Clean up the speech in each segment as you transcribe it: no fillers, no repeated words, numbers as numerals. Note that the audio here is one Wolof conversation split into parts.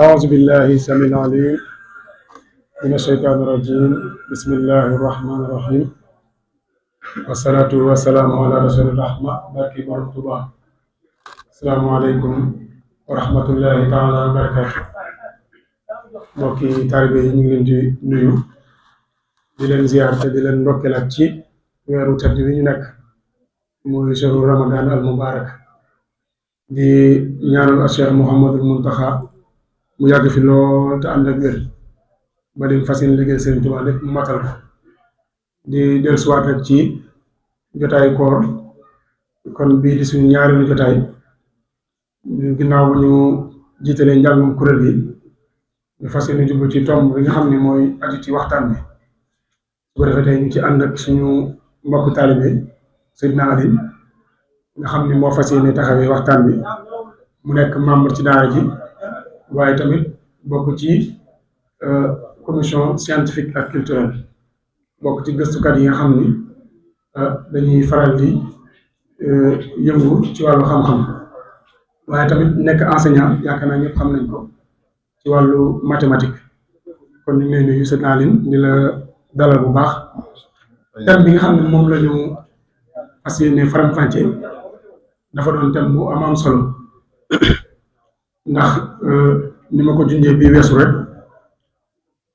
أعوذ بالله السميع العليم من الشيطان الرجيم بسم الله الرحمن الرحيم والصلاة والسلام على رسول الرحمة barki borom Tuuba asalaamaaleykum wa rahmatullahi taala wa barakaatu mbokki taalibe yi ñu ngi leen di nuyu di leen ziyaar te di leen ndokkeelaat ci weeru tedd wi ñu nekk muy shahru Ramadan al mubarak di ñaanal Cheikh Mouhamadul Muntaxa mu yàgg fi lool te ànd ak wér ba lim fas yéene liggéey Sëriñ Tuubaa lépp mu matal ko di dellusiwaat rek ci jotaayu koor kon bii di suñu ñaareelu jotaay ginnaaw bu ñu jiitalee njàngum kuréel gi ñu fas yéene jublu ci tomb bi nga xam ne mooy aju ci waxtaan bi su ko defee tey ñu ci ànd ak suñu mbokku taalibe Seydina Ali nga xam ni moo fas yéene taxawee waxtaan bi mu nekk membre ci daara ji waaye tamit bokk ci commission scientifique ak culturelle bokk ci gëstukat yi nga xam ni dañuy faral di yëngu ci wàllu xam-xam waaye tamit nekk enseignant yaakaar naa ñëpp xam nañ ko ci wàllu mathématique kon ñu ngi lay nuyu Seydina Aline di la dalal bu baax thème bi nga xam ne moom la ñu fas yéene faram-fàccee dafa doon thème bu am solo ndax ni ma ko junjee bii weesu rek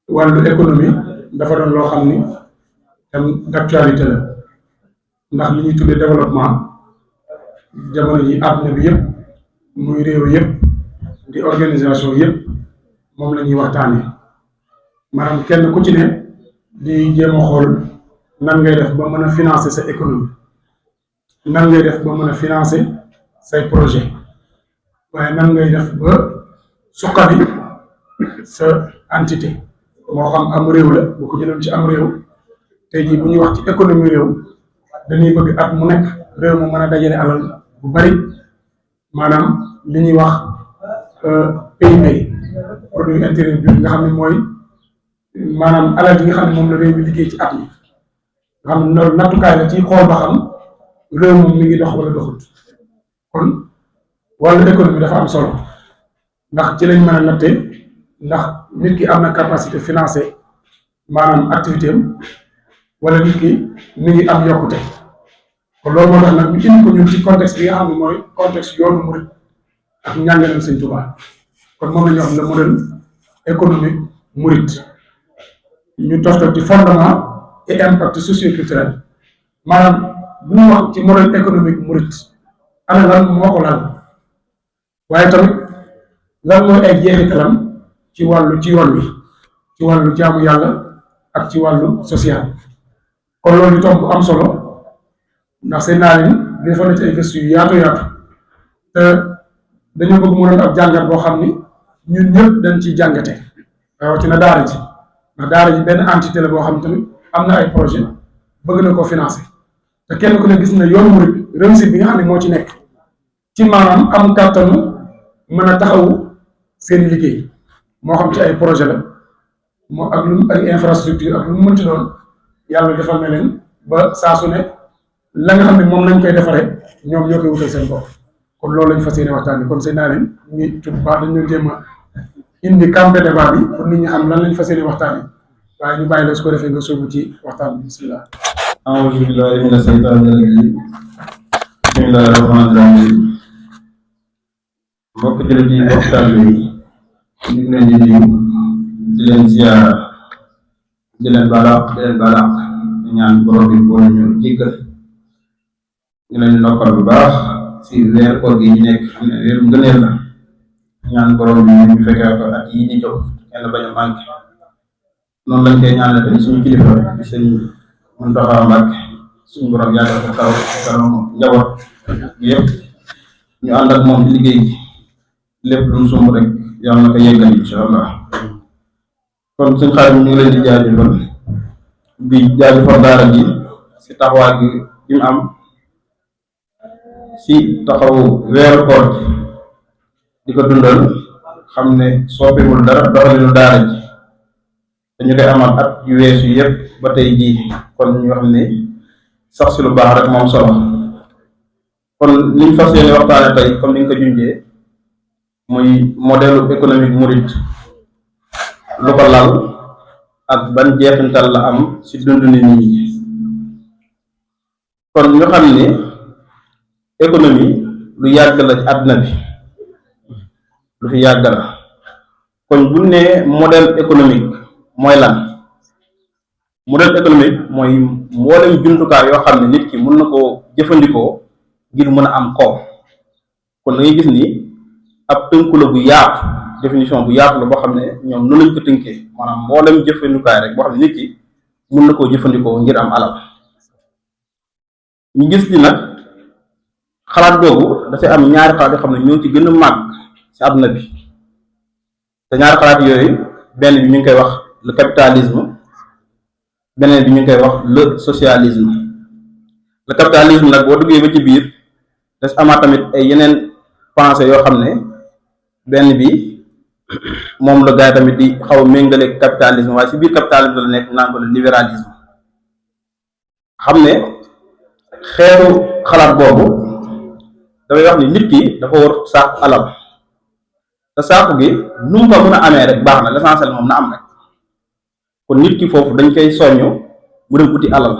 wàllu économie dafa doon loo xam ni thème d'actualité la ndax li ñuy tuddee développement jamono ji àdduna bi yëpp muy réew yëpp di organisation yëpp moom la ñuy waxtaanee maanaam kenn ku ci ne di jéem a xool nan ngay def ba mën a financer sa économie nan ngay def ba mën a financer say projet waaye nan ngay def ba suqali sa entité moo xam am réew la bu ko jëloon ci am réew tey jii bu ñuy wax ci économie réew dañuy bëgg at mu nekk réew mu mën a dajale alal bu bari maanaam li ñuy wax PIB produit intérieur brut nga xam ne mooy maanaam alal yi nga xam ne moom la réew mi liggéey ci at mi nga xam ne loolu nattukaay la ci xool ba xam réew moom mi ngi dox wala doxut kon wàllu économie dafa am solo ndax ci lañ mën a natte ndax nit ki am na capacité financière maanaam activité am wala nit ki mi ngi am yokkute kon loolu moo tax nag ñu indi ko ñun ci contexte bi nga xam ne mooy contexte yoonu murit ak njàngaleem Sëñ Tuubaa kon moom la ñuy wax le modèle économique murit ñu toftal ci fondement et impact socio-culturel maanaam bu ñu wax ci modèle économique murit ana lan moo ko lal waaye tamit lan mooy ay jeexitalam ci wàllu ci yoon wi ci wàllu jaamu yàlla ak ci wàllu social kon loolu tomb bu am solo ndax seen naa leen defoon na ci ay gëstu yu yaatu te dañoo bëgg mu doon ab jàngat boo xam ni ñun ñëpp dañ ciy jàngate rawatina daara ji ndax daara ji benn entité la boo xam tamit am na ay projet bëgg na ko financer te kenn ku ne gis na yoonu murid réussite bi nga xam ne moo ci nekk ci maanaam am kàttanu mën a taxawu seeni liggéey moo xam ci ay projet la moo ak lu ay infrastructure ak lu mu mënti doon yàlla defal na leen ba saa su ne la nga xam ne moom lañ koy defaree ñoom ñoo koy wutal seen bopp kon loolu lañ fas yéene waxtaan bi kon seen naa leen ñu tudd baax dañ leen jéem a indi campé débat bi pour nit ñi xam lan lañ fas yéene waxtaan yi waaye ñu bàyyi la su ko defee nga sóobu ci waxtaan bi bismillah a'uuzu billaahi mina shaytaani rajiim bismillaahi rahmaani rahiim mbokk jullit yi waxtaan bi ñu ngi leen di nuyu di leen ziyaara di leen balaax di ñaan borom bi boo ñu jéggal ñu leen noppal bu baax si weer koor gi ñu nekk xam ne weeru ngëneel la ñaan borom bi ñu fekkee ko at yi di jóg kenn bañ a manqué noonu lañ koy ñaanal tamit suñu kilifa di sëñ Muntaxa Mbàkke suñu borom yàggal ko taw kanam njaboot gi yëpp ñu ànd ak moom ci liggéey gi lépp lu mu sumb rek yàlla na ko yeggal incha allah kon suñ xarit ñu ngi leen di jaajëfal di jaajëfal daara ji si taxawaay gi mu am si taxawu weeru koor di ko dundal xam ne soppiwul dara doxalinu daara ji dañu koy amal at yu weesu yëpp ba tey jii kon ñu xam ne sax si lu baax rek moom solo kon liñ fas yéene waxtaane tey comme ni nga ko junjee muy modèle économique murit lu ko lal ak ban jeexintal la am ci dund nit ñi. kon ñu xam ni économie lu yàgg la ci àdduna bi, lu fi yàgg la. kon bu ne modèle économique mooy lan? modèle économique mooy mboolem jumtukaay yoo xam ne nit ki mën na koo jëfandikoo ngir mën a am koom. kon da ngay gis ni ab tënku la bu yaatu, définition bu yaatu la boo xam ne ñoom noonu lañ ko tënkee, maanaam mboolem jëfandikaay rek boo xam ne nit ki mën na koo jëfandikoo ngir am alal. ñu gis ni nag xalaat googu dafay am ñaari xalaat yoo xam ne ñoo ci gën a màgg ci àdduna bi, te ñaari xalaat yooyu benn bi ñu ngi koy wax le capitalisme, beneen bi ñu ngi koy wax le socialisme. le capitalisme nag boo duggee ba ci biir des amaat tamit ay yeneen pensée yoo xam ne benn bi moom la gaay tamit di xaw a méngale capitalisme, waaye ci biir capitalisme la nekk naan ko le libéralisme. xam ne xeeru xalaat boobu dafay wax ni nit ki dafa war sàkku alal, te sàkku gi nu mu ko mën a amee rek baax na, l'essentiel moom na am rek. kon nit ki foofu dañ koy soññu mu dem uti alal,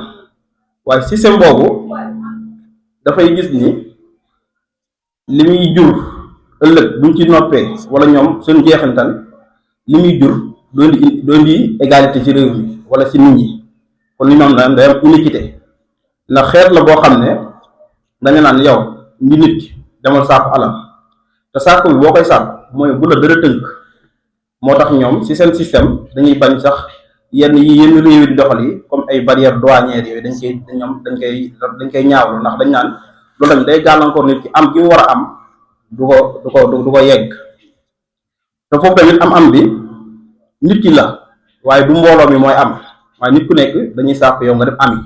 waaye système boobu dafay gis ni li muy jur ëllëg buñ ci noppee wala ñoom seen jeexantal li muy jur doo indi égalité ci réew mi wala ci nit ñi. kon li ñoom la day am inéquité, ndax xeet la boo xam ne dañu naan yow ñi nit ki demal sàkku alal, te sàkku bi boo koy sàkku mooy bu la dara tënk. moo tax ñoom ci seen système dañuy bañ sax yenn réew yi di doxal yi comme ay barrières douanières yooyu dañ koy ñaawlu, ndax dañ naan loolu tamit day gàllankoor nit ki am gi mu war a am du ko yegg. te foofu tamit am bi nit ki la, waaye du mbooloo mi mooy am, waaye nit ku nekk dañuy sàkku yow nga dem ami.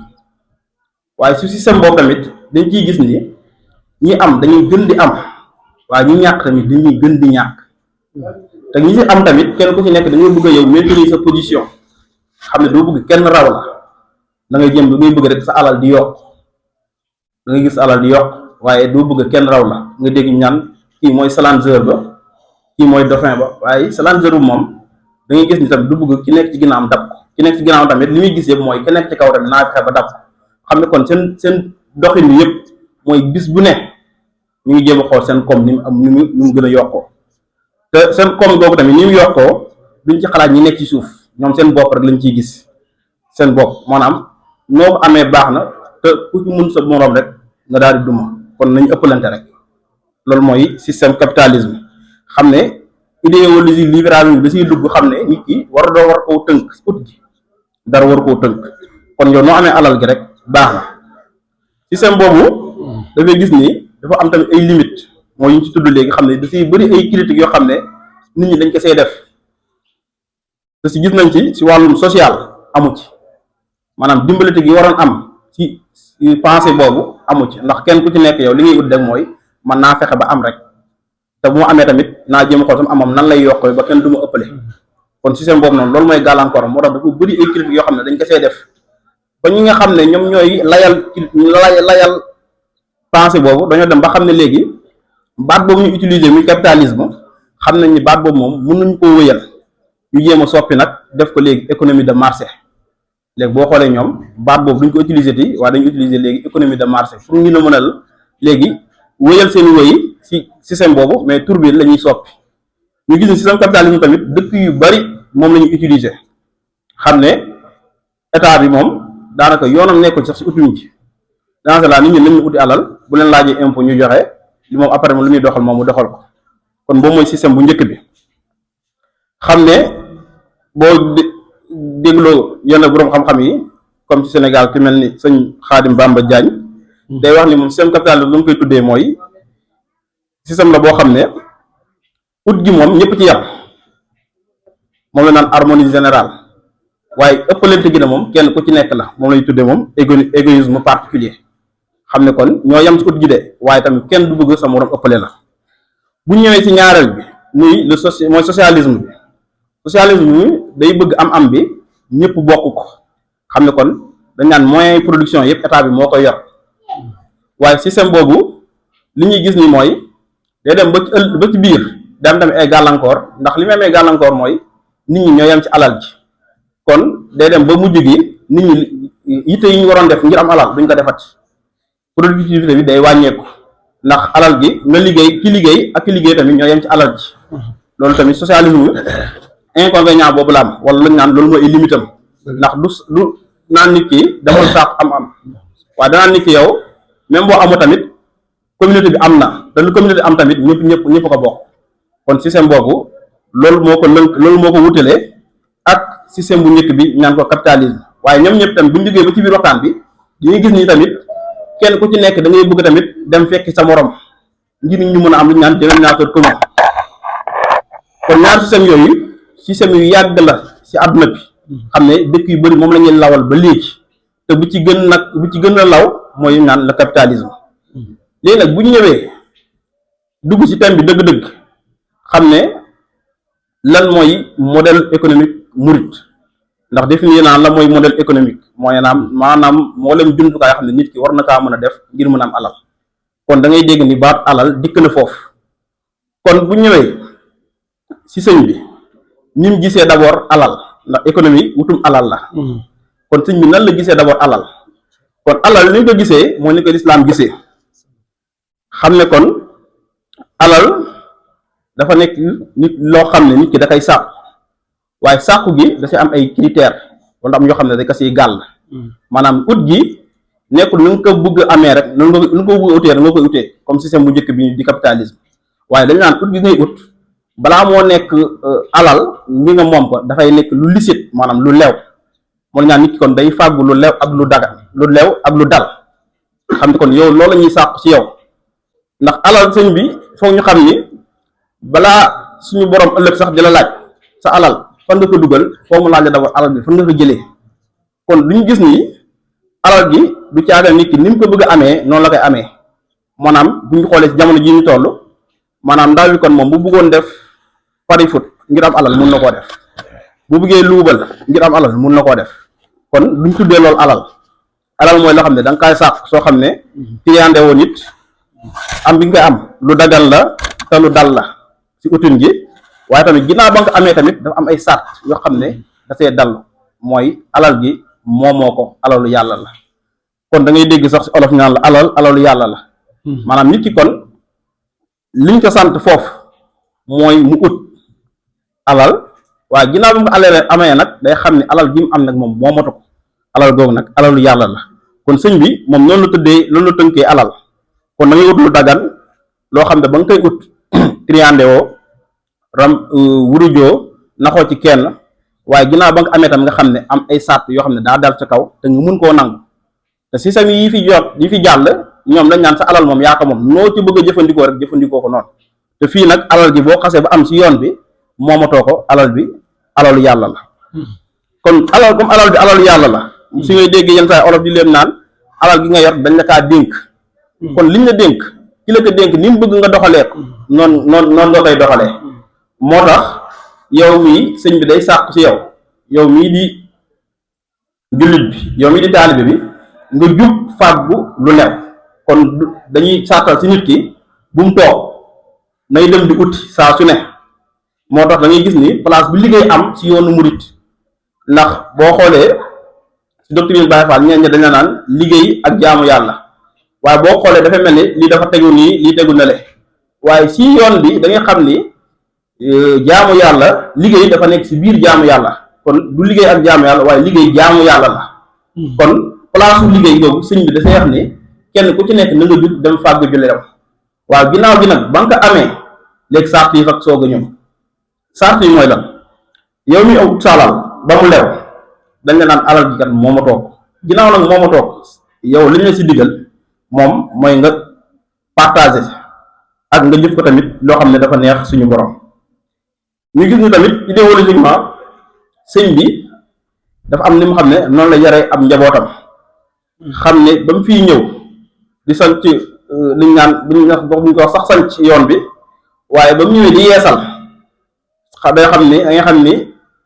waaye su système boobu tamit dañ ciy gis ni ñi am dañuy gën di am, waaye ñi ñàkk tamit dañuy gën di ñàkk. te ñi ci am tamit kenn ku ci nekk dañoo bëgg a yow maintenir sa position, xam ne doo bëgg kenn raw la, da ngay jëm da ngay bëgg rek sa alal di yokk, da ngay gis alal di yokk, waaye doo bëgg kenn raw la. nga dégg ñaan kii mooy challenger ba, kii mooy dauphin ba, waaye challenger bu moom da ngay gis ni tamit du bëgg ki nekk ci ginnaawam dab ko. ki nekk ci ginnaawam tamit li muy gis yëpp mooy ki nekk ci kaw tamit naa fexe ba dab ko. xam ne kon seen doxin bi yëpp mooy bis bu ne ñu ngi jéem a xool seen koom ni mu am ni mu gën a yokkoo. te seen koom googu tamit ni mu yokkoo duñ ci xalaat ñi nekk ci suuf, ñoom seen bopp rek lañ ciy gis, seen bopp. maanaam noo ko amee baax na, te ku ci mun sa moroom rek nga daal di duma. kon nañu ëppalante rek. loolu mooy système capitalisme. xam ne idéologie libéralisme da siy dugg, xam ne nit ki war koo tënk ut ji, dara war koo tënk. kon yow noo amee alal gi rek baax na. système boobu dafay gis ni dafa am tamit ay limites, mooy ñu ci tudd léegi, xam ne da siy bëri ay critiques yoo xam ne nit ñi dañ ko see def. te si gis nañ ci wàllum social amu ci, maanaam dimbalite gi waroon am ci pensée boobu amu ci, ndax kenn ku ci nekk yow li ngay ut rek mooy man naa fexe ba am rek, te bu ma amee tamit naa jéem a xool sama amam nan lay yokkoo ba kenn du ma ëppale. kon système boobu noonu loolu mooy gàllankoor, moo tax dafa bëri ay critiques yoo xam ne dañ ko see def. ba ñi nga xam ne ñoom ñooy layal pensée boobu dañoo dem ba xam ne léegi baat boobu ñu utiliser muy capitalisme, xam nañ ni baat boobu moom mënuñ koo wëyal, ñu jéem a soppi nag def ko léegi économie de marché. léegi boo xoolee ñoom baat boobu duñ ko utiliser ti waaye dañu utiliser léegi économie de marché pour ñu mënal léegi wëyal seen wëyi ci système boobu, mais tur bi la ñuy soppi. ñu gis ni système capitalisme tamit dëkk yu bari moom la ñu utiliser, xam ne état bi moom daanaka yoonam nekkul sax ci utuñ ci. dans ce là nit ñi nañ ñu uti alal, bu leen laajee impôt ñu joxe li moom après moom lu muy doxal moom mu doxal ko. kon boobu mooy système bu njëkk bi. xam ne boo dégloo yenn boroom xam-xam yi comme ci Sénégal ki mel ni sëñ Xaadim Bamba Diagne day wax ni moom système capitalisme lu mu koy tuddee mooy système la boo xam ne ut gi moom ñëpp ci yam, moom la naan harmonie générale, waaye ëppalante gi ne moom kenn ku ci nekk la, moom lañu tuddee moom égoïsme particulier. xam ne kon ñoo yam ci ut gi de, waaye tamit kenn du bëgg sa moroom ëppale la. bu ñëwee ci ñaareel bi muy mooy socialisme bi. socialisme bi day bëgg am bi ñëpp bokk ko, xam ne kon dañ naan moyen production yëpp état bi moo koy yor. waaye système boobu li ñuy gis ni mooy day dem ba ci biir day am tamit ay gàllankoor ndax li muy amee gàllankoor mooy nit ñi ñoo yem ci alal ji kon day dem ba mujj gi nit ñi yitte yi ñu waroon def ngir am alal duñ ko defati productivité bi day wàññeeku ndax alal gi nga liggéey ki liggéey ak ki liggéey tamit ñoo yem ci alal ji loolu tamit socialisme inconvénient boobu la am wala lañ naan loolu mooy limitam ndax du naan nit ki demal sax am waaye danaan nit ki yow même boo amu tamit communauté bi am na te lu communauté am tamit ñëpp ko bokk kon système boobu loolu moo ko wutalee ak système bu njëkk bi ñaan ko capitalisme waaye ñoom ñëpp tamit bu ñu jógee ba ci biir waxtaan bi dañuy gis ni tamit kenn ku ci nekk da ngay bëgg tamit dem fekki sa morom ngir ñu mën a am lu ñu naan dénominateur commun kon ñaar système yu yàgg la ci àdduna bi xam ne dëkk yu bëri moom la ñuy lawal ba léegi te bu ci gën a law mooy naan le capitalisme léegi nag bu ñu ñëwee dugg ci thème bi dëgg-dëgg xam ne lan mooy modèle économique murit ndax définir naan la mooy modèle économique mooy maanaam moo leen jumtukaay xam ne nit ki war na kaa mën a def ngir mën a am alal kon da ngay dégg ni baat alal dikk na foofu kon bu ñëwee ci sëñ bi ni mu gisee d'abord alal ndax économie wutum alal la kon sëñ bi nan la gisee d'abord alal kon alal ni ñu ko gisee mooy ni ko lislaam gisee xam ne kon alal dafa nekk nit loo xam ne nit ki da koy sàkku waaye sàkku gi da ci am ay critères wala am yoo xam ne da ko siy gàll maanaam ut gi nekkul nu nga ko bëgg amee rek nu nga ko bëgg utee rek nga koy utee comme système bu njëkk bi di capitalisme waaye dañu naan ut gi ngay ut balaa moo nekk alal ngi nga moom ko dafay nekk lu licite maanaam lu leew moo la ñaan nit ki kon day fàggu lu leew ak lu daga lu leew ak lu dal xam ne kon yow loolu la ñuy sàkku ci yow ndax alal sëñ bi foog ñu xam ni balaa suñu borom ëllëg sax di la laaj sa alal fan nga ko dugal foo mu laaj la d'abord alal bi fan nga ko jëlee kon lu ñu gis nii alal gi du caagal nit ki ni mu ko bëgg a amee noonu la koy amee maanaam bu ñu xoolee ci jamono ji ñu toll maanaam ndaw bi kon moom bu bëggoon def pari foot ngir am alal mun na koo def bu bëggee luubal ngir am alal mun na koo def kon duñ tuddee loolu alal mooy loo xam ne da nga kaay sàq soo xam ne triandé woon it am bi nga koy am lu dagal la te lu dal la ci utin gi waaye tamit ginnaaw ba nga ko amee tamit dafa am ay sart yoo xam ne dafay dal mooy alal gi moomoo ko alalu yàlla la kon da ngay dégg sax ci olof ñaan la alalu yàlla la maanaam nit ki kon liñ ko sant foofu mooy mu ut alal waaye ginnaaw ba mu ko amee nag day xam ne alal gi mu am nag moom moomatu ko alal googu nag alalu yàlla la kon sëñ bi moom noonu la tënkee alal kon da ngay ut lu dagan loo xam ne ba nga koy ut triandé woo wurujoo naxoo ci kenn waaye ginnaaw ba nga amee tam nga xam ne am ay sart yoo xam ne daa dal ca kaw te nga mun koo nangu te système yi fi jàll ñoom dañ naan sa alal moom yaa ko moom noo ci bëgg a jëfandikoo rek jëfandikoo ko noonu te fii nag alal ji boo xasee ba am ci yoon bi moomatoo ko alal bi alalu yàlla la kon alal comme alal bi alalu yàlla la si ngay dégg yenn saa olof di leen naan alal gi nga yor dañ la kaa dénk kon liñ la dénk ki la ko dénk ni mu bëgg nga doxalee ko noonu nga koy doxalee moo tax yow mii sëñ bi day sàkku ci yow mii di jullit bi yow mii di taalibe bi nga jub fàggu lu lew kon dañuy sàttal ci nit ki bu mu toog nay dem di uti saa su ne moo tax da ngay gis ni place bu liggéey am ci yoonu murit ndax boo xoolee ci doctrine Baye Fall ñeen ñi dañ la naan liggéey ak jaamu yàlla waaye boo xoolee dafa mel ni lii dafa tegu nii lii tegu na le waaye ci yoon bi da ngay xam ni jaamu yàlla liggéey dafa nekk ci biir jaamu yàlla kon du liggéey ak jaamu yàlla waaye liggéey jaamu yàlla la kon place su liggéey boobu sëñ bi dafay wax ni kenn ku ci nekk na nga jug dem fàggu ju lew waaw ginnaaw gi nag ba nga ko amee léegi sart yi fak soog a ñëw sart yi mooy lan yow mi ut sa alal ba mu lew dañ la naan alal gi kat mooma toog ginnaaw nag mooma toog yow li ñu la ci digal moom mooy nga partager ak nga jëf ko tamit loo xam ne dafa neex suñu borom ñu gis ni tamit idéologiquement sëñ bi dafa am ni mu xam ne noonu la yaree ab njabootam xam ne ba mu fiy ñëw di sanc liñ naan buñ ko wax sax sanc yoon bi waaye ba mu ñëwee di yeesal day xam ni da nga xam ni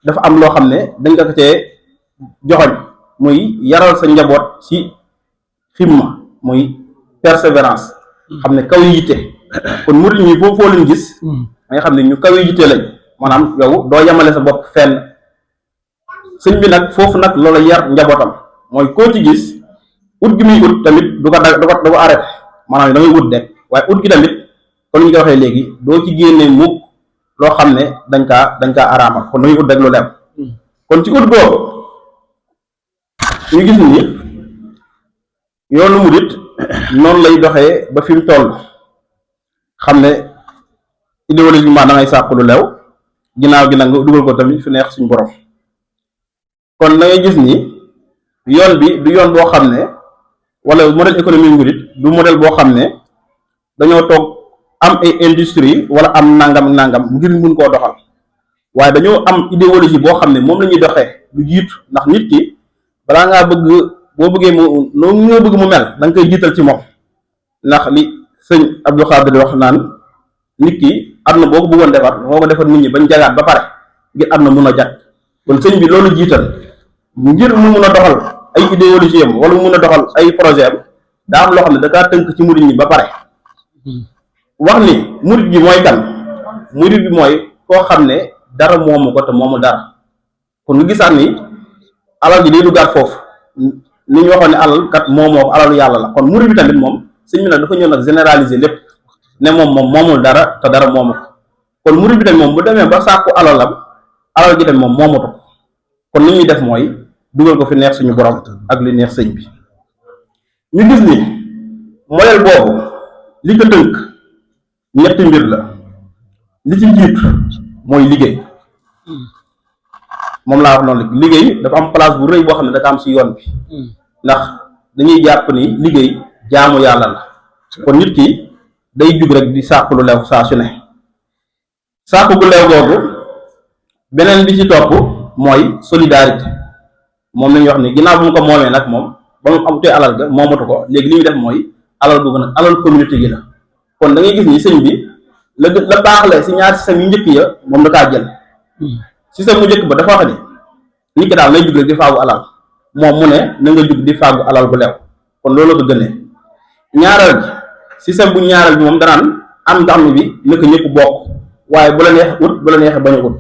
dafa am loo xam ne dañ ko cee joxoñ muy yaral sa njaboot ci ximma muy persévérance xam ne kaw yitte kon murid ñi foo leen gis nga xam ne ñu kawe yitte lañ maanaam yow doo yemale sa bopp fenn. sëñ bi nag foofu nag loola yar njabootam mooy koo ci gis ut gi muy ut tamit du ko arrêté maanaam da ngay ut de waaye ut gi tamit kon ñu ko waxee léegi doo ci génne mukk loo xam ne dañ kaa araamal kon da ngay ut rek lu lew kon ci ut boobu ñu gis ni yoonu murit noonu lay doxee ba fi mu toll xam ne idéologiquement da ngay sàkk lu lew ginnaaw gi nag nga dugal ko tamit fi neex suñu borom kon da ngay gis ni yoon bi du yoon boo xam ne wala modèle économique murit du modèle boo xam ne dañoo toog am ay industrie wala am nangam ngir mun koo doxal waaye dañoo am idéologie boo xam ne moom la ñuy doxee lu jiitu ndax nit ki balaa ngaa bëgg boo bëggee mu noonu nga bëgg mu mel da nga koy jiital ci moom ndax li sëñ Abdou Khadir di wax naan nit ki am na boo ko bëggoon defar moo ko defar nit ñi bañ jagaat ba pare ngir am na mun a jag kon sëñ bi loolu jiital ngir mu mun a doxal ay idéologie am wala mu mun a doxal ay projet am daa am loo xam ne da kaa tënk ci murit ñi ba pare wax ni murit bi mooy kan murit bi mooy koo xam ne dara moomu ko te moomu dara kon nga gisaat ni alal ji day duggaat foofu ni ñu waxoon ne alal kat moomoo alalu yàlla la kon murit bi tamit moom sëñ bi nag dafa ñëw nag généraliser lépp ne moom moomul dara te dara moomu ko kon murit bi tamit moom bu demee ba sàkku alal gi tamit moom moomatu ko kon li ñuy def mooy dugal ko fi neex suñu borom ak li neex sëñ bi ñu gis ni modèle boobu li ko tënk ñetti mbir la li ci jiitu mooy liggéey moom laa wax noonu liggéey dafa am place bu rëy boo xam ne dafa am ci yoon bi ndax dañuy jàpp ni liggéey jaamu yàlla la kon nit ki day jug rek di sàkku lu lew saa su ne sàkku gu lew googu beneen bi ci topp mooy solidarité moom la ñuy wax ni ginnaaw bu mu ko moomee nag moom ba mu amutee alal ga moomatu ko léegi li muy def mooy alal googu nag alal communauté gi la kon da ngay gis ni sëñ bi la baaxle si ñaari système yu njëkk ya moom da kaa jël système mu njëkk ba dafa wax ni nit ki daal lay jug rek di faagu alal moom mu ne na nga jug di faagu alal bu lew kon loolu la ko gënee ñaareel bi système bu ñaareel bi moom danaan am nga am bi naka ñëpp bokk waaye bu la neex ut bu la neexee bañ a ut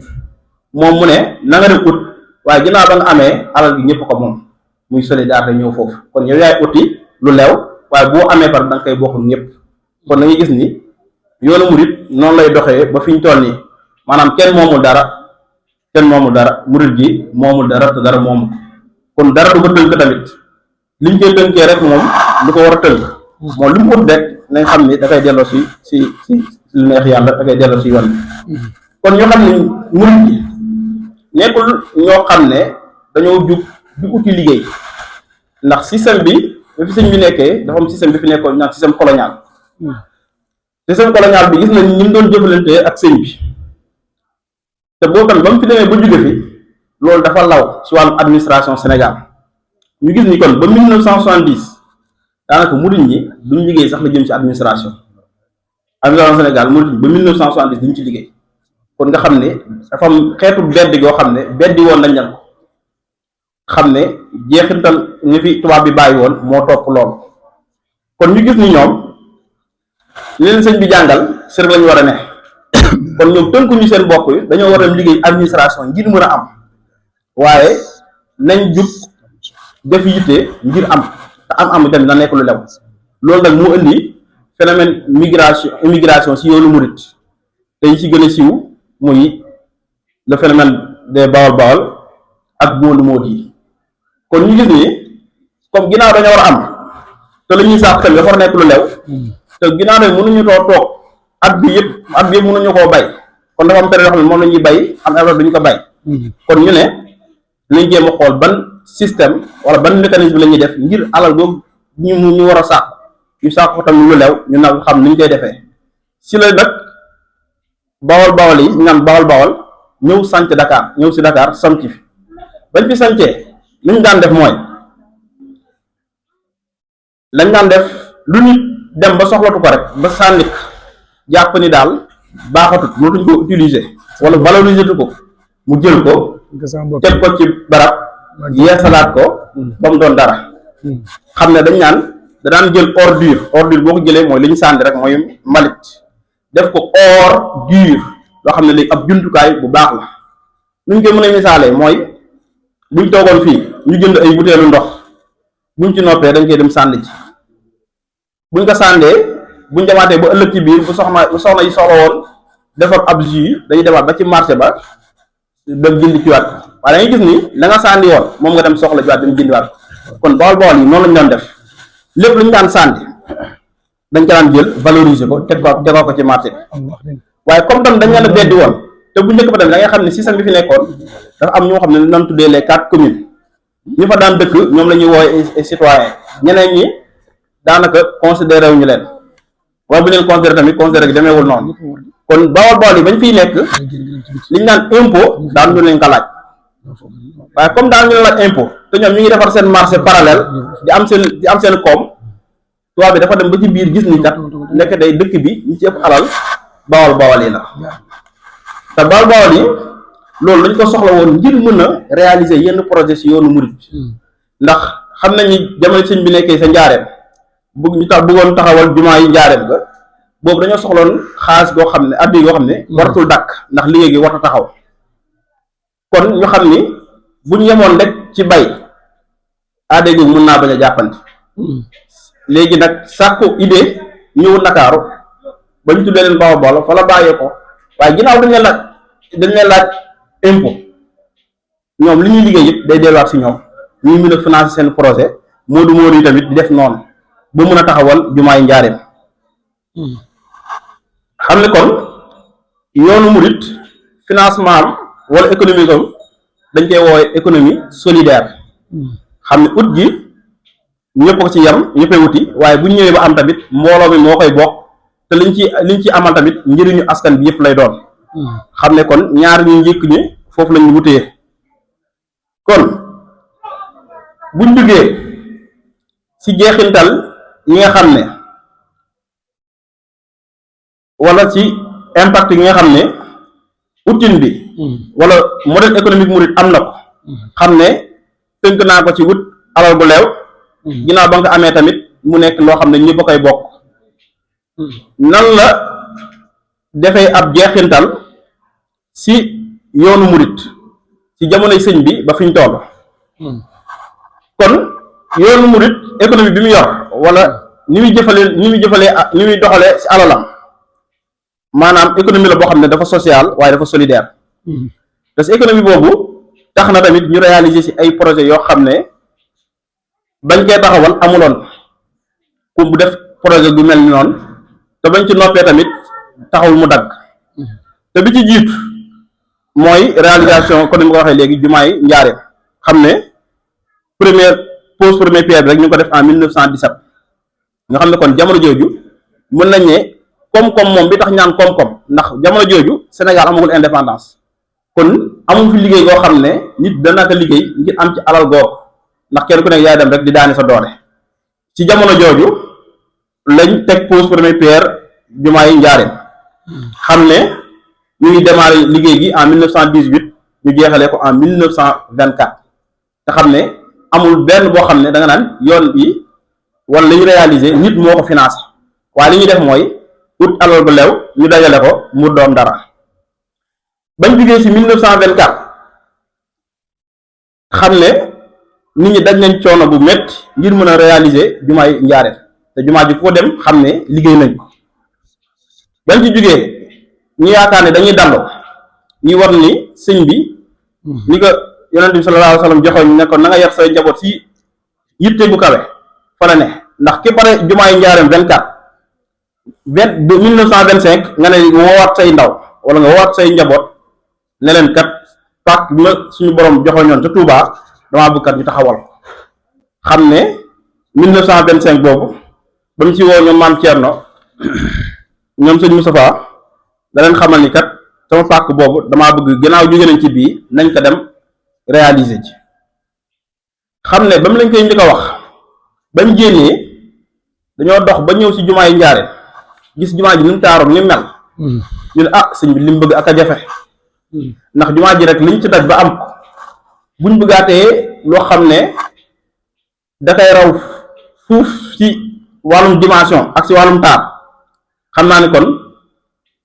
moom mu ne na nga dem ut waaye ginnaaw ba nga amee alal gi ñëpp ko moom muy solidarité ñëw foofu kon yow yaay uti lu lew waaye boo amee par da nga koy bokk ñëpp kon da ngay gis ni yoonu murit noonu lay doxee ba fi ñu toll nii maanaam kenn moomul dara murit gi moomul dara te dara moomu kon dara du ko tënk tamit liñ koy tënkee rek moom lu ko war a tënk moom li mu ut rek nañ xam ni da koy delloo si lu neex yàlla da koy delloo si yoon bi kon ñoo xam ne murit gi nekkul ñoo xam ne dañoo jug di uti liggéey ndax système bi fi sëñ bi nekkee dafa am système bi fi nekkoon naan système colonial bi gis nañ ni mu doon jëfalante ak sëñ bi te boobu tamit ba mu fi demee ba jóge fi loolu dafa law ci wàllu administration Sénégal ñu gis ni kon ba 1970 daanaka murit ñi duñ liggéey sax la jëm ci administration Sénégal murit ñi ba 1970 duñ ci liggéey kon nga xam ne dafa am xeetu beddi goo xam ne beddi woon nañ leen ko xam ne jeexintal ñu fi tubaab bi bàyyi woon moo topp loolu kon ñu gis ni ñoom li leen sëñ bi jàngal sër lañu war a ne kon ñoom tënkuñu seen bopp yi dañoo war a liggéey administration ngir mën a am waaye nañ jug def yitte ngir am te am tamit na nekk lu lew loolu nag moo indi phénomène immigration si yoonu murit te yi ci gën a siiw muy le phénomène des bawal ak móodu yi kon ñu gis ni comme ginnaaw dañoo war a am te la ñuy sàq tamit dafa war a nekk lu lew te ginnaaw ne mënuñu toog at bi yëpp mënuñu koo bay kon dafa am période yoo xam ne moom la ñuy bay am erreur duñu ko bay kon ñu ne nañ jéem a xool ban système wala ban mécanisme la ñuy def ngir alal boobu ñu war a sàq ñu sàq ko tamit lu lew ñu nag xam ni ñu koy defee si la nag bawal yi ñu naan bawal ñëw sanc Dakar ñëw si Dakar sanc fi bañ fi sancee li ñu daan def mooy lañ daan def lu nit dem ba soxlatu ko rek ba sànnik jàpp ni daal baaxatut mënatuñ ko utiliser wala valoriser tu ko mu jël ko teg ko ci barab yeesalaat ko ba mu doon dara xam ne dañ naan da daan jël ordure boo ko jëlee mooy li ñu sànni rek mooy mbalit def ko or dur loo xam ne léegi ab jumtukaay bu baax la nuñ koy mën a misaalee mooy buñ toogoon fii ñu jënd ay butéelu ndox buñ ci noppee dañ koy dem sànni ji buñ ko sàndee buñ demaatee ba ëllëg ci biir bu soxna yi soxla woon defar ab jus dañuy demaat ba ci marché ba dem jëndi ci waat waaye da ngay gis ni la nga sànni woon moom nga dem soxla ci waat dem jëndi waat kon Bawol yi noonu lañ doon def lépp lu ñu daan sànni dañ ko daan jël valoriser ko tegoo ko ci marché bi waaye comme tam dañ leen a beddi woon te bu njëkk ba tamit da ngay xam ne système bi fi nekkoon dafa am ñoo xam ne dañ tuddee les 4 communes ñu fa daan dëkk ñoom la ñuy woowe citoyen ñeneen ñi daanaka considéré wuñu leen waaye bu leen considéré tamit considéré gi demeewul noonu kon Bawol yi bañ fiy nekk liñ naan impôt daan ñu leen ko laaj waaye comme daan ñu leen laaj impôt te ñoom ñu ngi defar seen marché parallèle di am seen koom tubaab bi dafa dem ba ci biir gis ni kat nekk day dëkk bi ñu ci ëpp alal Bawol yi la te Bawol yi loolu dañ ko soxla woon ngir mën a réaliser yenn projet si yoonu murit ndax xam nañ ni jamono sëñ bi nekkee sa njaareem bëggoon taxawal jumaa yi njaareem ga boobu dañoo soxloon xaalis goo xam ne addi yoo xam ne waratul dàkk ndax liggéey gi warta taxaw kon ñu xam ni buñ yemoon rek ci bay addi gi mën naa bañ a jàppante léegi nag sàkku idée ñëw Ndakaaru ba ñu tuddee leen Bawol fa la bàyyee ko waaye ginnaaw dañ leen laaj impôt ñoom li ñuy liggéey yëpp day delluwaat si ñoom ñuy mën a financer seen projet moodu yi tamit di def noonu ba mën a taxawal jumaay njaareem xam ne kon yoonu murit financement am wala économique am dañ koy woowee économie solidaire xam ne ut gi ñëpp ko ci yam ñëppay wuti waaye bu ñu ñëwee ba am tamit mbooloo mi moo koy bokk te liñ ci amal tamit njëriñu askan bi yëpp lay doon xam ne kon ñaar ñu njëkk ñi foofu lañu wutee kon buñ duggee ci jeexintal yi nga xam ne wala ci impact yi nga xam ne outil bi wala modèle économique murit am na ko xam ne tënk naa ko ci wut alal bu leew ginnaaw ba nga ko amee tamit mu nekk loo xam ne ñëpp a koy bokk nan la defee ab jeexintal si yoonu murit ci jamonoy sëñ bi ba fi ñu toll kon yoonu murit économie bi mu yor wala ni muy doxalee si alalam maanaam économie la boo xam ne dafa social waaye dafa solidaire te si économie boobu tax na tamit ñu réaliser si ay projet yoo xam ne bañ koy taxawal amuloon ku bu def projet gu mel ni noonu te bañ ci noppee tamit taxawul mu dagg te bi ci jiitu mooy réalisation comme ni ma ko waxee léegi jumaay njaareem xam ne première pierre bi rek ñu ngi ko def en 1917 nga xam ne kon jamono jooju mën nañ ne koom-koom moom bi tax ñaan koom-koom ndax jamono jooju Sénégal amagul indépendance kon amul fi liggéey goo xam ne nit dana ko liggéey ngir am ci alal googu ndax kenn ku nekk yaay dem rek di daani sa doole ci jamono jooju lañ teg pose première pierre jumaay njaareem xam ne ñu ngi démarré liggéey gi en 1918 ñu jeexalee ko en 1924 te xam ne amul benn boo xam ne da nga naan yoon bi wala li ñu réaliser nit moo ko financé waaye li ñuy def mooy ut alal bu leew ñu dajale ko mu doon dara bañ jugee ci 1924 xam ne nit ñi daj nañ coono bu métti ngir mën a réaliser jumaay njaareem te jumaa ji ko dem xam ne liggéey nañ ko bañ ci jugee ñu yaakaar ne dañuy dallo ñuy war ni sëñ bi ni ko yonent bi sallallahu alayhi wa sallam joxoñ ne ko na nga yar say njaboot si yitte bu kawe fa la ne ndax ki pare jumaay njaareem 1925 nga ne woowaat say ndaw wala nga woowaat say njaboot ne leen kat pàcc bi ma suñu borom joxoñoon ca Touba damaa bëgg kat ñu taxawal ko xam ne 1925 boobu ba mu ci woo ñoom maam Thierno ñoom sëñ Moustapha da leen xamal ni kat sama pàcc boobu damaa bëgg gannaaw jóge nañ ci bii nañ ko dem réaliser ci xam ne ba mu lañ koy njëkk a wax bañ génnee dañoo dox ba ñëw si jumaa yi njaare gis jumaa ji ni mu taaroon ni mel ñu ne ah sëñ bi li mu bëgg ak a jafe ndax jumaa ji rek liñ ci daj ba am ko buñ bëggaatee loo xam ne da koy raw fuuf ci wàllum dimension ak si wàllum taar xam naa ne kon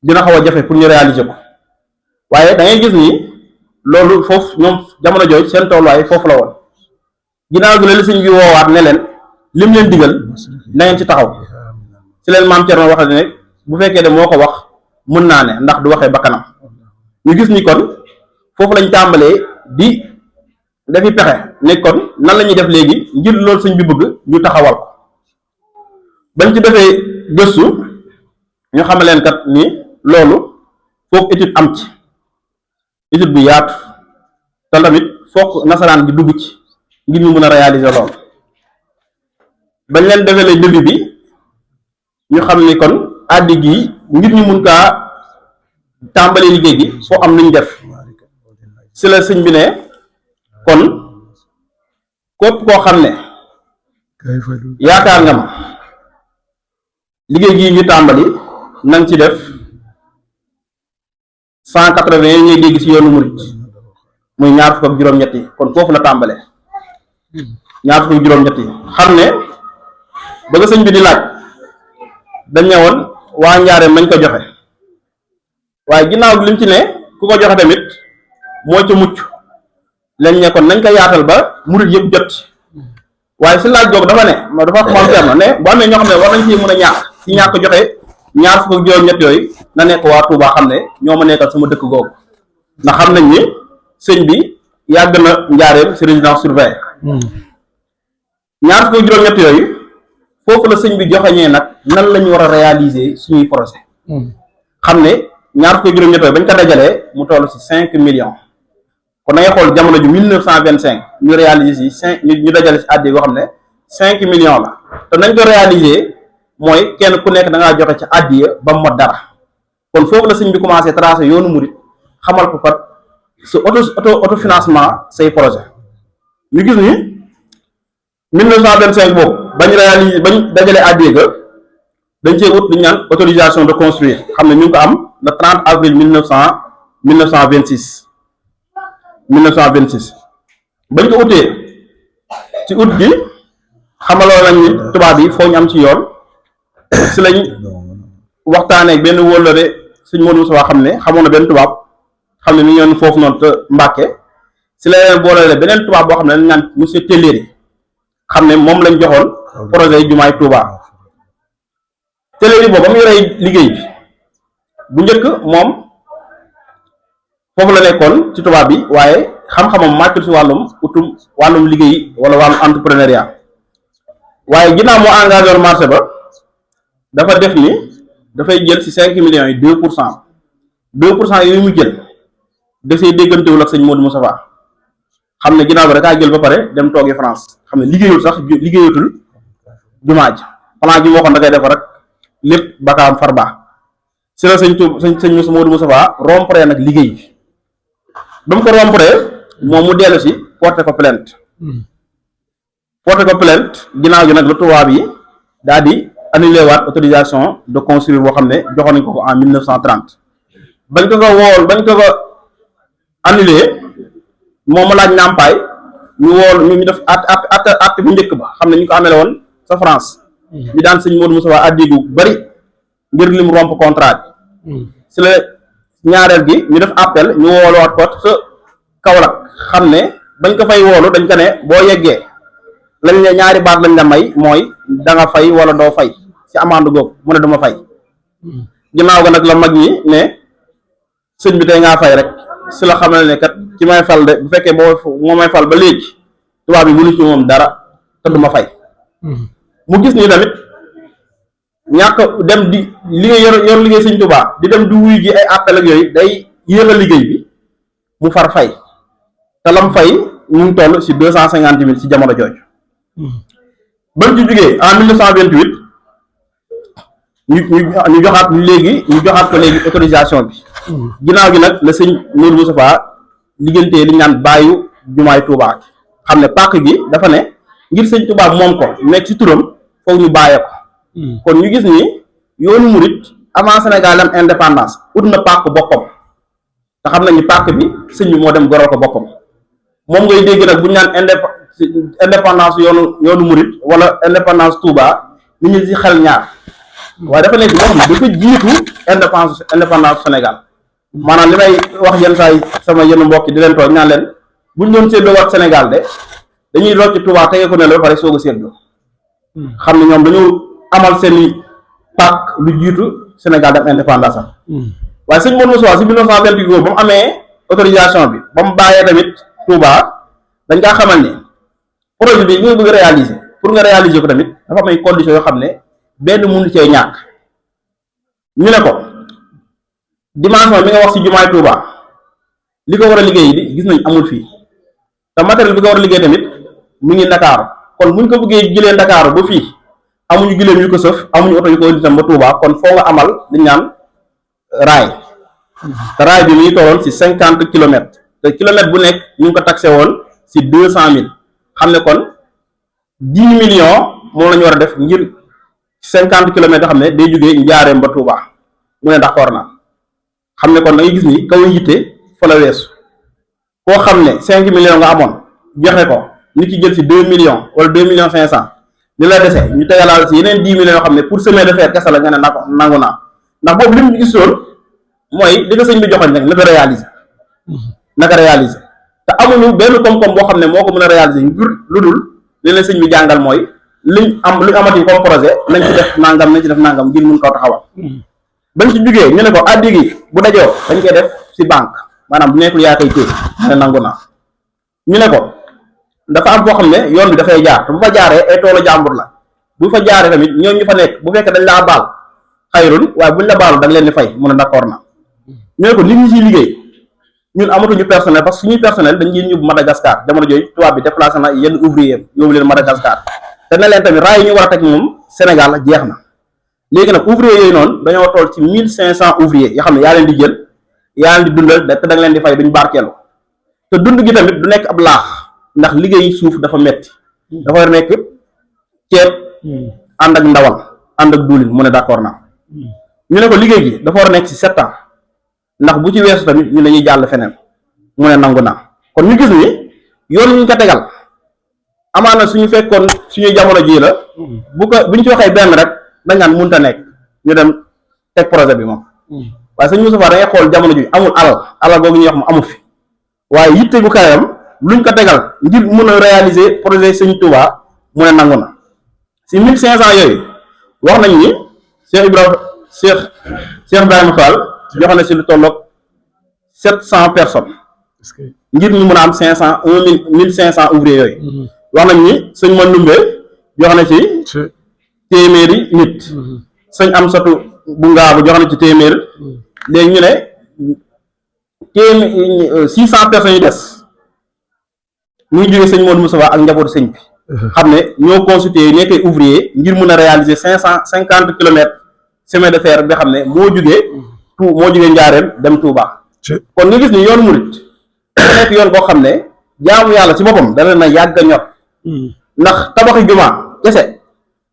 dina xaw a jafe pour ñu réaliser ko waaye da ngay gis ni loolu foofu ñoom jamono jooju seen tolluwaay foofu la woon ginnaaw gi la li sëñ bi woowaat ne leen lim leen digal na ngeen ci taxaw ci leen maam Thierno wax ne bu fekkee de moo ko wax mën naa ne ndax du waxee bakkanam ñu gis ni kon foofu lañ tàmbalee di dafi pexe ne kon nan la ñuy def léegi ngir loolu sëñ bi bëgg ñu taxawal ko bañ ci defee gëstu ñu xamal leen kat ni loolu foog étude am ci étude bu yaatu te tamit foog nasaraan gi dugg ci ngir ñu mën a réaliser loolu bañ leen defee lay devis bi ñu xam ni kon addi gi ngir ñu mun kaa tàmbali liggéey gi foo am nuñ def si la sëñ bi ne kon képp koo xam ne yaakaar nga ma liggéey gii ñu tàmbali nañ ci def 180 yi ñuy dégg ci yoonu murit muy ñaar fukk ak juróom-ñett yi kon foofu la tàmbalee ñaar fukk ak juróom-ñett yi xam ne ba nga sëñ bi di laaj dañ ne woon waa njaareem nañ ko joxe waaye ginnaaw bi lim ci ne ku ko joxe tamit moo ca mucc lañ ne kon nañ ko yaatal ba murit yëpp jot waaye si laaj googu dafa ne ma dafa wax moom Thierno ne bu amee ñoo xam ne war nañ ci mën a ñaax ci ñàkk joxe ñaar fukk ak juróom-ñett yooyu na nekk waa Touba xam ne ñoo ma nekkal sama dëkk googu ndax xam nañ ni sëñ bi yàgg na njaareem si résidence surveillée ñaar fukk ak juróom-ñett yooyu foofu la sëñ bi joxeñee nag nan la ñu war a réaliser suñuy projet xam ne ñaar fukk ak juróom-ñett yooyu bañ ko dajalee mu toll si 5 millions kon da ngay xool jamono ju 1925 ñu réaliser si ñu dajale si àddi yoo xam ne 5 millions la te nañ ko réaliser mooy kenn ku nekk da ngaa joxe ci àddiya ba mu mot dara kon foofu la sëñ bi commencé tracé yoonu murit xamal ko kat sa autofinancement say projet ñu gis ni 1925 boobu bañ réaliser bañ dajale àddiya ga dañ cee wut li ñu naan autorisation de construire xam ne ñu ngi ko am le 30 avril 1926 bañ ko utee ci ut gi xamaloo nañ ni tubaab yi foo ñu am ci yoon si lañ waxtaanee benn wóllëre sëñ Modou Moussa xam ne xamoon na benn tubaab xam ne mi ngi yoon foofu noonu te Mbàkke si la leen booleele beneen tubaab boo xam ne dañ naan monsieur Tellier xam ne moom lañ joxoon projet yi jumaay Touba Tellier boobu ba mu yoree liggéey bi bu njëkk moom foofu la nekkoon ci tubaab bi waaye xam-xamam màccul si wàllum liggéey wala wàllum entrepreneuriat waaye ginnaaw moo engagé woon marché ba dafa def ni dafay jël ci 5 millions yi 2% yooyu mu jël desee déggantewul ak sëñ Modou Moustapha xam ne ginnaaw bi rek a jël ba pare dem toogi France xam ne liggéeyatul jumaa ji plan ji moo xam da koy def rek lépp bakaam far baax si la sëñ Modou Moustapha rompre nag liggéey bi ba mu ko rompre moom mu dellu si porté ko plainte ginnaaw gi nag lu tubaab yi daal di annulé waat autorisation de construire boo xam ne joxoon nañ ko en 1930 bañ ko annulé moom mu laaj nàmpaay ñu wool ñu def at bu njëkk ba xam ne ñu ko amee woon sa France ñu daan sëñ Modou Moustapha addigu bari ngir lim romp contrat bi si la ñaareel gi ñu def appel ñu wooluwaat ko sa Kaolack xam ne bañ ko fay woolu dañ ko ne boo yeggee lañ ne ñaari baat lañ la may mooy da nga fay wala doo fay ci amande googu mu ne duma fay ginnaaw ga nag la mag ñi ne sëñ bi tey ngaa fay rek si la xamal ne kat ci may fal de bu fekkee moo may fal ba léegi tubaab bi mënu ci moom dara te duma fay mu gis ni tamit ñàkk dem di liggéey yor liggéey sëñ Tuubaa di dem di wuy ji ay appel ak yooyu day yéex a liggéey bi mu far fay te lam fay ñu ngi toll si 250 000 ci jamono jooju ba mu ci jógee en 1928 ñu joxaat ko léegi autorisation bi ginnaaw gi nag la sëñ Modou Moustapha liggéeyantee li ñu naan bàyyu jumaay Touba xam ne pàkk gi dafa ne ngir sëñ Touba moom ko nekk ci turam foog ñu bàyyee ko kon ñu gis ni yoonu murit avant Sénégal am indépendance ut na pàkk boppam te xam nañu pàkk bi sëñ bi moo dem goroo ko boppam moom ngay dégg nag bu ñu naan indépendance yoonu murit wala indépendance Touba nit ñi ci xel ñaar waaye dafa nekk loo xam ne dafa jiitu indépendance Sénégal maanaam li may wax yenn saa yi sama yenn mbokk yi di leen toog ñaan leen buñ doon séddoo wat Sénégal de dañuy rocc Touba tege ko ne la ba pare soog a séddoo xam ne ñoom dañoo amal seeni pàcc lu jiitu Sénégal dem indépendance am waaye sëñ Modou Moussa si 1928 boobu ba mu amee autorisation bi ba mu bàyyee tamit Touba dañ kaa xamal ni projet bi nga bëgg a réaliser pour nga réaliser ko tamit dafa am ay conditions yoo xam ne benn mënu cee ñàkk ñu ne ko dimension bi nga wax ci jumaay Touba li ko war a liggéey di gis nañ amul fii te matériel bi ko war a liggéey tamit mu ngi Ndakaaru kon buñ ko bëggee jëlee Ndakaaru ba fii amuñu giléem yu ko sëf amuñu oto yu ko indi tam ba Touba kon foo nga amal liñ naan raay te raay bi mi ngi tolloon ci 50 kilomètres te kilomètre bu nekk ñu ngi ko taxé woon ci 200 000 xam ne kon 10 millions moom la ñu war a def ngir 50 kilomètres yoo xam ne day jógee Njaareem ba Touba mu ne d'accord na xam ne kon da ngay gis ni kaw yitte fa la weesu koo xam ne 5 millions nga amoon joxe ko nit ki jël ci 2 millions wala 2 millions 500 li la dese ñu tegalaal ci yeneen 10 millions yoo xam ne pour chemin de fer kese la nga ne nangu naa ndax boobu li mu gis loolu mooy li ko sëñ bi joxoon rek naka réaliser te amuñu benn koom-koom boo xam ne moo ko mën a réaliser ngir lu dul li leen sëñ bi jàngal mooy luñ amati comme projet nañ ci def nangam ngir mun koo taxawal bañ ci jugee ñu ne ko addi gi bu dajoo dañ koy def ci banque maanaam bu nekkul yaa koy téye ne nangu naa ñu ne ko dafa am foo xam ne yoon bi dafay jaar te bu fa jaaree ay toolu jàmbur la bu fa jaaree tamit ñoom ñu fa nekk bu fekkee dañ laa baal xayrun waaye buñ la baalu da nga leen di fay mu ne d'accord na ñu ne ko li ñu ciy liggéey ñun amatuñu personnel parce que suñuy personnel dañ leen yóbbu Madagascar jamono jooju tubaab bi déplacé na yenn ouvrier yóbbu leen Madagascar te ne leen tamit raay yi ñu war a teg moom Sénégal jeex na léegi nag ouvrier yooyu noonu dañoo toll ci 1500 ouvrier yoo xam ne yaa leen di jël yaa leen di dundal te da nga leen di fay duñ barkeelu te dund gi tamit du nekk ab laax ndax liggéey suuf dafa metti dafa war nekk ceeb ànd ak ndawal ànd ak duulin mu ne d'accord na ñu ne ko liggéey gi dafa war a nekk ci 7 ans ndax bu ci weesu tamit ñu dañuy jàll feneen mu ne nangu naa kon ñu gis ni yoon ñu ko tegal amaana suñu fekkoon suñu jamono ji la bu ñu ci waxee benn rek dañ naan mënta nekk ñu dem teg projet bi moom waaye sëñ Moustapha da ngay xool jamono ji amul alal googu ñuy wax mu amu fi waaye yitte gu kayam luñ ko tegal ngir mun a réaliser projet sëñ Touba mu ne nangu na si 1500 yooyu wax nañ ni Cheikh Ibrahima Fall joxe na si lu tolloog 700 personnes ngir ñu mun a am 1500 ouvriers yooyu wax nañ ni sëñ Mandoumbe joxe na ci téeméeri nit sëñ Amsatu bu Ngaabu joxe na ci téeméer léegi ñu ne 600 personnes yi des mu ngi jógee sëñ Modou Moustapha ak njabootu sëñ bi xam ne ñoo consulté nekkee ouvrier ngir mun a réaliser 550 kilomètres chemin de fer bi xam ne moo jógee Njaareem dem Touba kon nga gis ni yoonu murit nekk yoon boo xam ne jaamu yàlla ci boppam dana na yàgg a ñor ndax tabaxi jumaa kese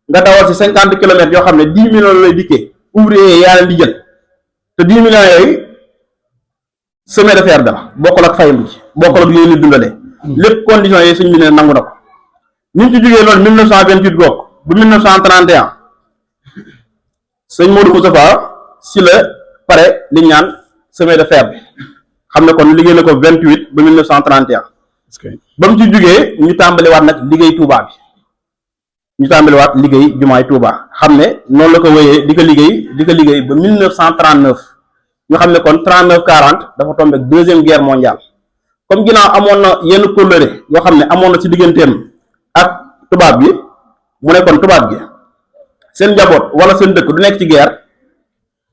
nga dawal ci 50 kilomètres yoo xam ne 10 millions lay dikkee ouvrier yaa leen di jël te 10 millions yooyu chemin de fer dara bokkul ak fayam ci bokkul ak li leen di dundalee lépp conditions yi suñ bi ne nangu na ko ñu ngi ci jógee loolu 1928 goog bu 1931 sëñ Modou Moustapha si la pare li ñu naan chemin de fer bi xam ne kon liggéey na ko 28 ba 1931 ba mu ci jógee ñu tàmbaliwaat nag liggéey Touba bi ñu tàmbaliwaat liggéey jumaay Touba xam ne noonu la ko wéyee di ko liggéey ba 1939 ñu xam ne kon 39 40 dafa tombé ak deuxième guerre mondiale comme ginnaaw amoon na yenn kóllëre yoo xam ne amoon na ci digganteem ak tubaab bi mu ne kon tubaab gi seen njaboot wala seen dëkk du nekk ci guerre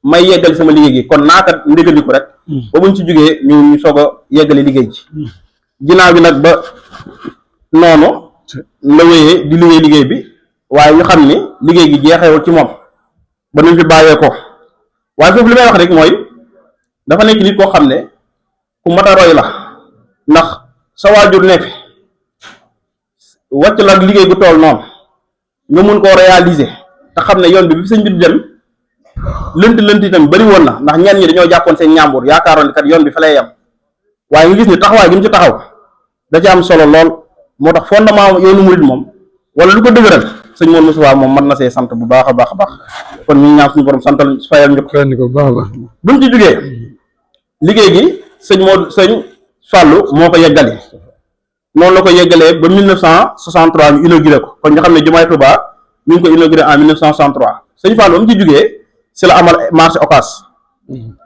may yeggali sama liggéey gi kon naaka ndégandiku rek ba buñ ci jógee ñu soog a yeggali liggéey ji ginnaaw bi nag ba noonu la wéyee di liggéey bi waaye ñu xam ni liggéey gi jeexewul ci moom ba nu fi bàyyee ko waaye foofu li may wax rek mooy dafa nekk nit koo xam ne ku mat a roy la ndax sa waajur nekk wàcc la ak liggéey bu tool noonu nga mun koo réaliser te xam ne yoon bi sëñ bi di dem lënt itam bari woon na ndax ñenn ñi dañoo jàppoon seen ñàmbur yaakaaroon ni kat yoon bi fa lay yem waaye nga gis ni taxawaay gi mu ci taxaw da ci am solo lool moo tax fondement yoonu murid moom wala lu ko dëgëral sëñ Modou Moustapha moom mën na see sant bu baax a baax kon ñu ñaan suñu borom santal fayal ñu ko ko baax a baax buñ ci jógee liggéey gi sëñ Fallou moo ko yeggali noonu la ko yeggalee ba 1963 ñu inauguré ko kon ñu xam ne jumaay Touba ñu ngi ko inauguré en 1963 sëñ Fallou mu ci jógee si la amal marché Ocass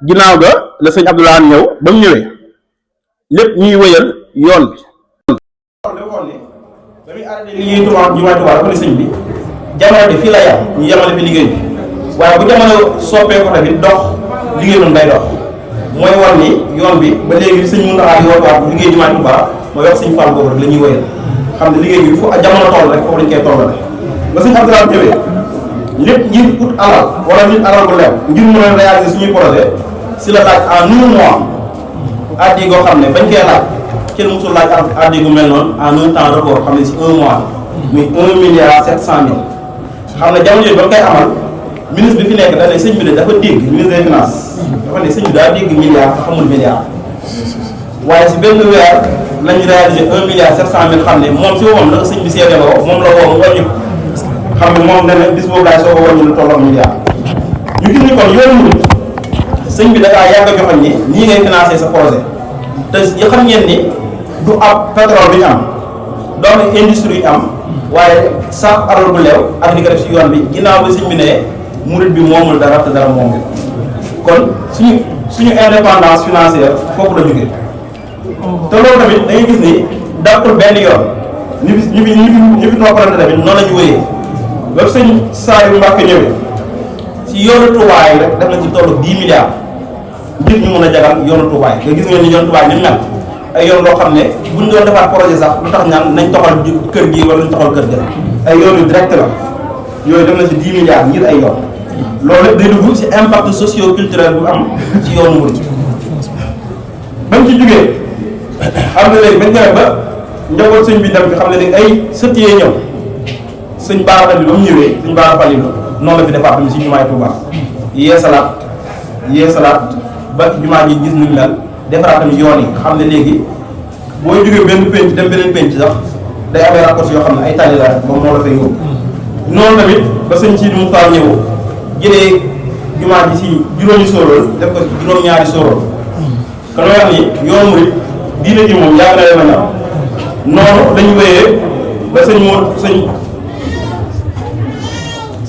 ginnaaw ga la sëñ Abdoulaye ñëw ba mu ñëwee lépp ñuy wëyal yoon bi. ba muy arrêté liggéey Touba jumaay Touba dafa ne sëñ bi jamono de fii la yam ñu yemale fi liggéey bi waaye bu jamono soppee ko tamit dox liggéey noonu day dox mooy war ni yoon bi ba léegi sëñ Mountakha yoon waat liggéey jumaay Touba mooy wax sëñ Fall boobu rek la ñuy wëyal xam ne liggéey bi fu jamono toll rek foofu lañ koy tollale ba sëñ Abdoulaye ñëwee lépp ngir ut alal wala nit alal bu lew ngir mën a réaliser suñuy projet si la laaj en 1 mois addi goo xam ne bañ koy laaj kenn musul laaj addi gu mel noonu en un temps record xam ne si 1 mois muy 1 milliard 700 mille xam ne jamono yooyu ba koy amal ministre bi fi nekk dañ ne sëñ bi de dafa dégg ministre des finances dafa ne sëñ bi daa dégg milliard te xamul milliard waaye si benn weer lañu réaliser 1 milliard 700 mille xam ne moom si boppam la sëñ bi seedeloo moom la woo mu wàññi xam ne moom dana bis boobu daay soo ko wàññi lu tolloog milliard ñu gis ni kon yoonu murid sëñ bi da ngaa yàgg a joxoon ni nii ngay financer sa projet te yi xam ngeen ni du ab pétrole bi ñu am doon industrie yi am waaye sax alal bu leew ak di ko def si yoon bi ginnaaw bi sëñ bi ne murid bi moomul dara te dara moom bi kon suñu indépendance financière foofu la jógee te loolu tamit da ngay gis ni dàqul benn yoon ñu fi toppalante tamit noonu la ñu wéyee ba sëñ Saliou Mbacké ñëwee si yoonu Touba yi rek def na ci tollu 10 milliards ngir ñu mën a jagal yoonu Touba yi nga gis ngeen ni yoonu Touba yi ni mel ay yoon loo xam ne buñ doon defaat projet sax lu tax ñaan nañ toxal kër gi wala nañ toxal kër ga ay yoon yu direct la yooyu def na si 10 milliards ngir ay yoon loolu lépp day dugg si impact socio culturel bu am ci yoonu murid bañ ci jógee xam ne léegi bañ demee ba njaboot sëñ bi dem fi xam ne léegi ay sët yee ñëw sëñ Bara Fally ba mu ñëwee sëñ Bara Fally noonu la fi defaat tamit si jumaay Touba yee salaat ba jumaa ji gis nuñ mel defaraat tamit yoon yi xam ne léegi booy jógee benn penc dem beneen penc sax day amee raccourci yoo xam ne ay tali la moom moo la fay yóbbu noonu tamit ba sëñ Sidi Moussa ñëw jëlee jumaa ji si juróomi sóoróol def ko si juróom-ñaari sóoróol kon wax ni yoonu murid diine ji moom yàgg na leen a ñor noonu dañu wéyee ba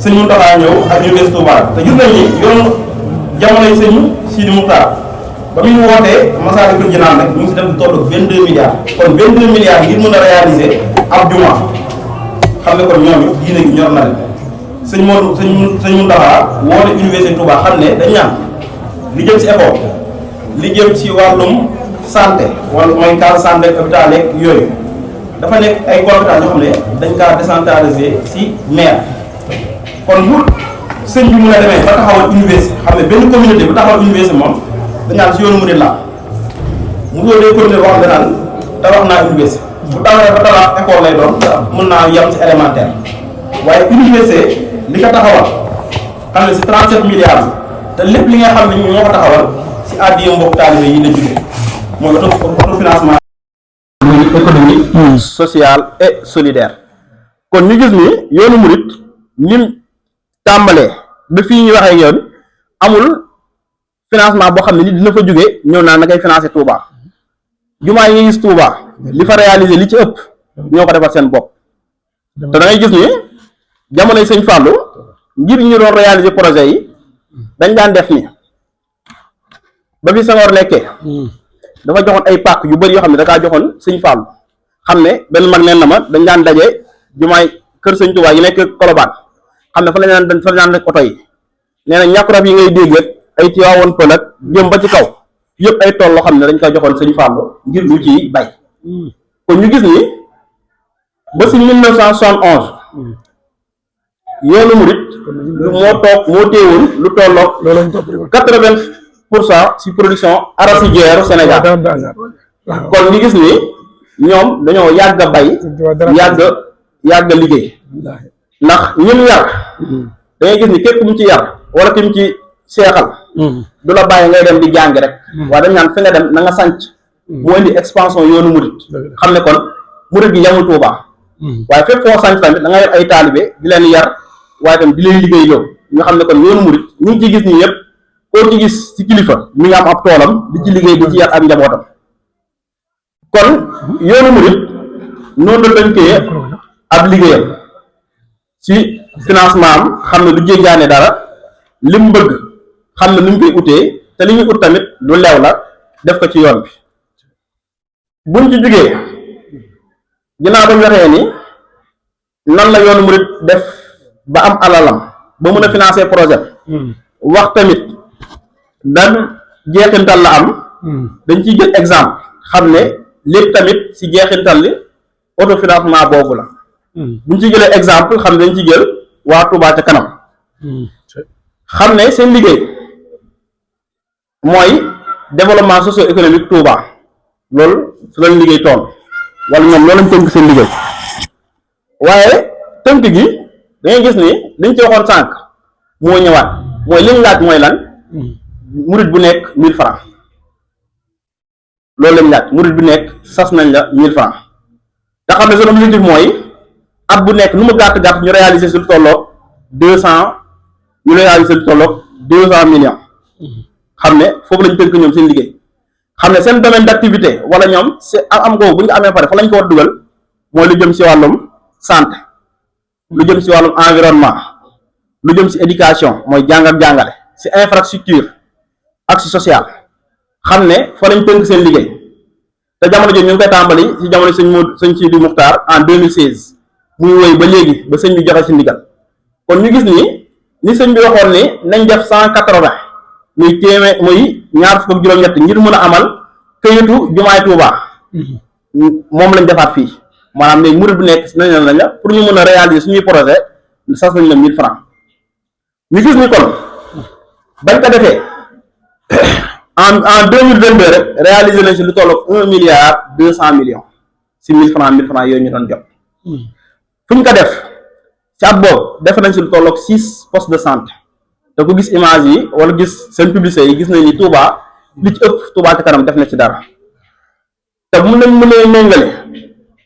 sëñ Mountakha ñëw ak Université Touba te gis nañ ni yoonu jamonoy sëñ Sidi Moussa ba muy wootee Massalikul Jinaan rek ñu ngi si def lu toll 22 milliards kon 22 milliards ngir mën a réaliser ab juma xam ne kon ñooñu diine gi ñor na leen sëñ Mountakha woote Université Touba xam ne dañ ñaan li jëm si école li jëm si wàllum santé wala mooy case santé hôpital yooyu dafa nekk ay compétences yoo xam ne dañ kaa décentraliser si maire kon bu sëñ bi mun a demee ba taxawal université xam ne benn communauté bu taxawal université moom dañ naan si yoonu murid la mu doon des communauté boo xam ne naan tabax naa université bu taxawee ba tabax école lay doon mën naa yem si élémentaire waaye université li ko taxawal xam ne si 37 milliards te lépp li nga xam ne ñoo ko taxawal si addiya mbokk taalibe yi la jógee mooy autofinancement muy économie sociale et solidaire kon ñu gis ni yoonu murid nim tàmbalee ba fii ñu waxee yoon amul financement boo xam ne nit dina fa jógee ñëw naan na koy financé Touba jumaa yi nga gis Touba li fa réalisé li ci ëpp ñoo ko defal seen bopp te da ngay gis ni jamonoy sëñ Fallou ngir ñu doon réaliser projet yi dañ daan def ni ba fi Senghor nekkee dafa joxoon ay pàkk yu bëri yoo xam ne da kaa joxoon sëñ Fallou xam ne benn mag neen na ma dañ daan daje jumaay kër sëñ Touba yi nekk Colobane xam ne fa la daan rek oto yi nee na ñàkk rab yi ngay dégg rek ay ci waawoon pël ak jëm ba ci kaw yëpp ay tool loo xam ne dañ koy joxoon sëñ Fallou ngir ñu ci bay kon ñu gis ni ba si 1971 yoonu murid moo téewoon lu tolloog 80% si production arachidière Sénégal kon ñu gis ni ñoom dañoo yàgg a bay yàgg a liggéey ndax ñun yar da ngay gis ni képp mu ci yar wala ki mu ci seexal du la bàyyi ngay dem di jàngi rek waaye dañ naan fi nga dem na nga sanc mu indi expansion yoonu murid xam ne kon murid gi yamul Touba waaye fépp foo sanc tamit da nga yor ay taalibe di leen yar waaye tam di leen liggéey yow ñu xam ne kon yoonu murid ñu ngi ciy gis nii yëpp koo ci gis ci kilifa mi nga am ab toolam di ci liggéey di ci yar ak njabootam kon yoonu murit noonu la tënkee ab liggéeyam ci financement am xam ne du jéggaane dara li mu bëgg xam ne nu mu koy utee te li ñu ut tamit lu leew la def ko ci yoon bi buñ ci jógee ginnaaw ba ñu waxee ni nan la yoonu murit def ba am alalam ba mën a financer projet wax tamit dan jeexintal la am dañ ciy jël exemple xam ne lépp tamit ci jeexintal li autofinancement boobu la buñ ci jëlee exemple xam ne dañ ci jël waa Touba ca kanam xam ne seen liggéey mooy développement socio-économique Touba loolu su lañ liggéey tool wala ñoom loolu lañ tënk seen liggéey waaye tënk gi da ngay gis ni liñ ci waxoon sànq moo ñëwaat mooy liñ laaj mooy lan murit bu nekk 1000 francs loolu lañ laaj murit bu nekk sas nañ la 1000 francs te xam ne seen objectif mooy at bu nekk nu mu gàtt-gàtt ñu réaliser su lu tolloog 200 millions xam ne foofu lañ tënk ñoom seen liggéey xam ne seen domaine d'activité wala ñoom c'est am googu bu ñu ko amee pare fa lañ ko war dugal mooy lu jëm ci wàllum santé lu jëm ci wàllum environnement lu jëm ci éducation mooy jàng ak jàngale ci infrastructure ak ci social xam ne fa lañ tënk seen liggéey te jamono jooju ñu ngi koy tàmbali ci jamono sëñ Sidi Muxtaar en 2016 muy woy ba léegi ba sëñ bi joxe ci ndigal kon ñu gis ni sëñ bi waxoon ni nañ def 180 muy téeméer muy ñaar fukk ak juróom-ñett ngir mën a amal këyitu jumaay Touba moom lañ defaat fii maanaam léegi murid bu nekk nañ la pour ñu mën a réaliser suñuy projet sas nañ la 1000 francs ñu gis ni kon bañ ko defee en 2022 rek réaliser nañ si lu tolloog 1,2 milliard si 1000 francs yooyu ñu doon jot fu ñu ko def ci at boobu def nañ si lu tolloog 6 postes de santé te ku gis image yi wala gis seen publicité yi gis nañ ni Touba li ci ëpp Touba ca kanam def na ci dara te mun nañ mënee méngale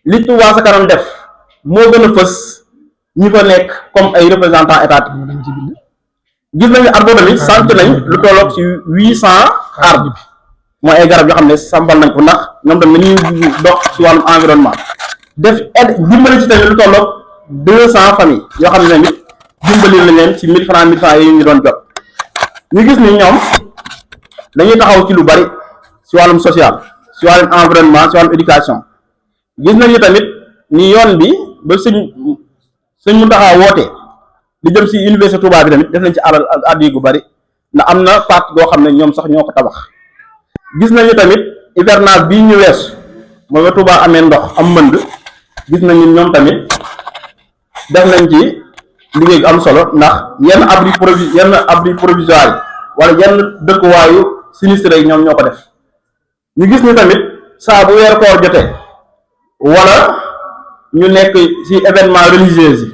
li Touba ca kanam def moo gën a fës ñi fa nekk comme ay représentants étatiques gis nañu at boobu tamit sant nañ lu tolloog ci 800 arbres mooy ay garab yoo xam ne sambal nañ ko ndax ñoom tam dañuy dox ci wàllum environnement def aide dimbali ci tamit lu tolloog 200 familles yoo xam ne tamit dimbali nañ leen ci 1000 francs yooyu ñu doon jot ñu gis ni ñoom dañuy taxaw ci lu bari ci wàllum social ci wàllum environnement ci wàllum éducation gis nañu tamit ni yoon bi ba sëñ mu taxaw woote li jëm ci université Touba bi tamit def nañ ci alal ak addi gu bari ndax am na partie boo xam ne ñoom sax ñoo ko tabax gis nañu tamit hivernage bii ñu weesu mooy ba Touba amee ndox am mbënd gis nañu ñoom tamit def nañ ci liggéey gu am solo ndax yenn abri provisoire yi wala yenn dëkkuwaayu sinistre yi ñoom ñoo ko def ñu gis ni tamit saa bu weeru koor jotee wala ñu nekk ci événement religieux yi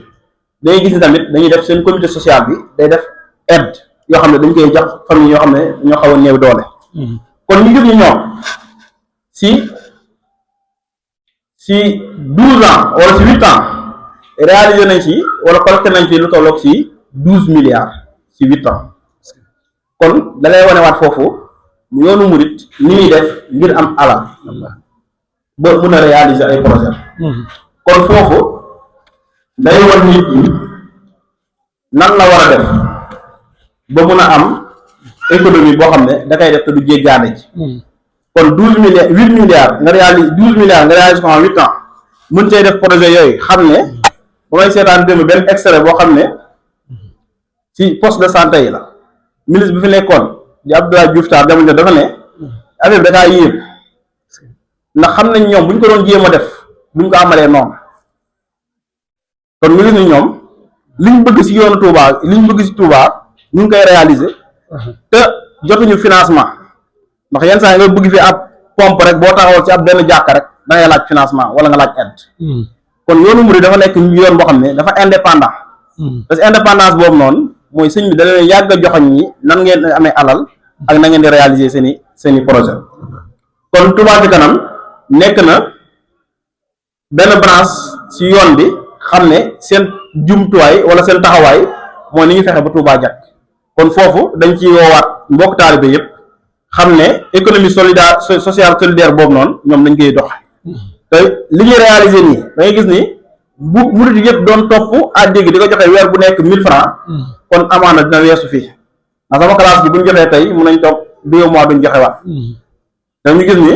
dañuy gis ni tamit dañuy def seen comité social bi day def aide yoo xam ne dañ koy jox famille yoo xam ne ñoo xaw a néew doole kon ñu gis ni ñoom si 12 ans wala si 8 ans réalisé nañ ci wala collecté nañ ci lu tolloog ci 12 milliards ci 8 ans kon da lay wanewaat foofu yoonu murit ni ñuy def ngir am alal ba mun a réaliser ay projet kon foofu day wan nit ñi nan la war a def ba mun a am économie boo xam ne da koy def te du jéggaane ci kon 12 milliards 8 milliards nga réaliser 12 milliards nga réaliser ko en 8 ans mën cee def projet yooyu xam ne ba may seetaan démb benn extrait boo xam ne ci poste de santé yi la ministre bi fi nekkoon di Abdoulaye Diouf Sarr jamono dafa ne affaire bi da kaa yéem ndax xam nañ ñoom bu ñu ko doon jéem a def duñ ko amalee noonu kon ñu gis ni ñoom liñ bëgg ci yoonu Touba liñ bëgg ci Touba ñu ngi koy réaliser te jotuñu financement ndax yenn saa yi nga bëgg fi ab pompe rek boo taxawal ci ab benn jàkk rek da ngay laaj financement wala nga laaj aide kon yoonu murid dafa nekk yoon boo xam ne dafa indépendant parce que indépendance boobu noonu mooy sëñ bi da leen yàgg a joxoñ ñi nan ngeen amee alal ak na ngeen di réaliser seeni projet kon Touba Ca Kanam nekk na benn branche ci yoon bi xam ne seen jumtuwaay wala seen taxawaay mooy ni ñu fexe ba Touba jag kon foofu dañ ciy woowaat mbokk taalibe yëpp xam ne économie sociale solidaire boobu noonu ñoom dañ koy dox te li ñuy réaliser nii da ngay gis ni bu murid yëpp doon topp addi gi di ko joxe weer bu nekk 1000 francs kon amaana dina weesu fii ndax sama classe bi bu ñu joxee tey mun nañ toog 2 mois duñ joxe waat da ñu gis ni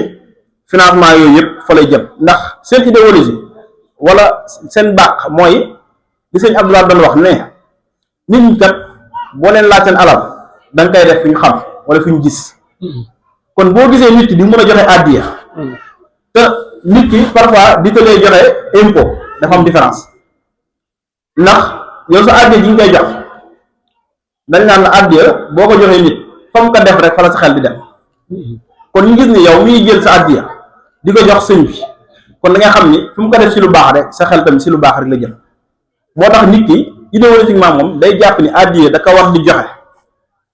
financement yooyu yëpp fa lay jëm ndax seen idéologie wala seen bàq mooy li sëñ Abdoulaye doon wax ne nit ñi kat boo leen laaj seen alal da nga koy def fi ñu xam wala fi ñu gis kon boo gisee nit ki di mën a joxe addiya te nit ki parfois di ko lay joxe impôt dafa am différence ndax yow sa addiya ji ñu koy jox dañ naan la addiya boo ko joxee nit fa mu ko def rek fa la sa xel di dem kon ñu gis ni yow miy jël sa addiya di ko jox sëñ bi kon da nga xam ni fi mu ko def si lu baax rek sa xel tamit si lu baax rek la jëm moo tax nit ki idéologiquement moom day jàpp ni addiya da ko war di joxe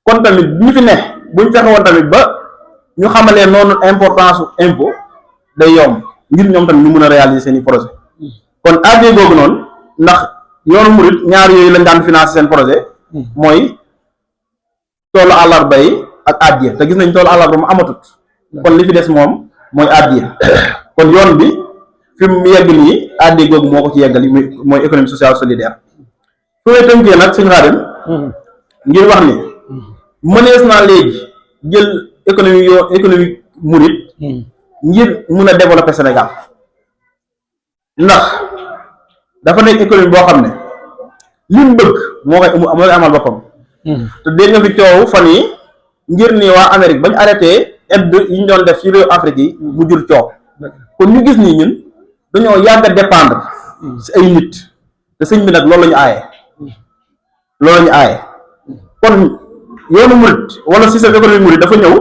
kon tamit ñu fi ne buñ fexe woon tamit ba ñu xamalee noonu importance su impôt day yomb ngir ñoom tamit ñu mën a réaliser seen i projet kon addiya googu noonu ndax yoonu murit ñaar yooyu lañ daan financer seen projet mooy toolu àllarba yi ak addiya te gis nañ toolu àllarba mu amatut kon li fi des moom mooy addiya kon yoon bi fi mu yegg nii addiya googu moo ko ci yeggal mooy économie sociale solidaire fu may tënkee nag suñu Xaadim ngir wax ni mënees naa léegi jël économie murit ngir mun a développer Sénégal ndax dafa nekk économie boo xam ne li mu bëgg moo koy amal boppam te dégg nga fi coow fan yi ngir ni waa Amérique bañ arrêté aide yi ñu doon def ci réew Afrique yi mu jur coow kon ñu gis nii ñun dañoo yàgg a dépendre ci ay nit te sëñ bi nag loolu la ñu aaye kon yoonu murit wala système économique murit dafa ñëw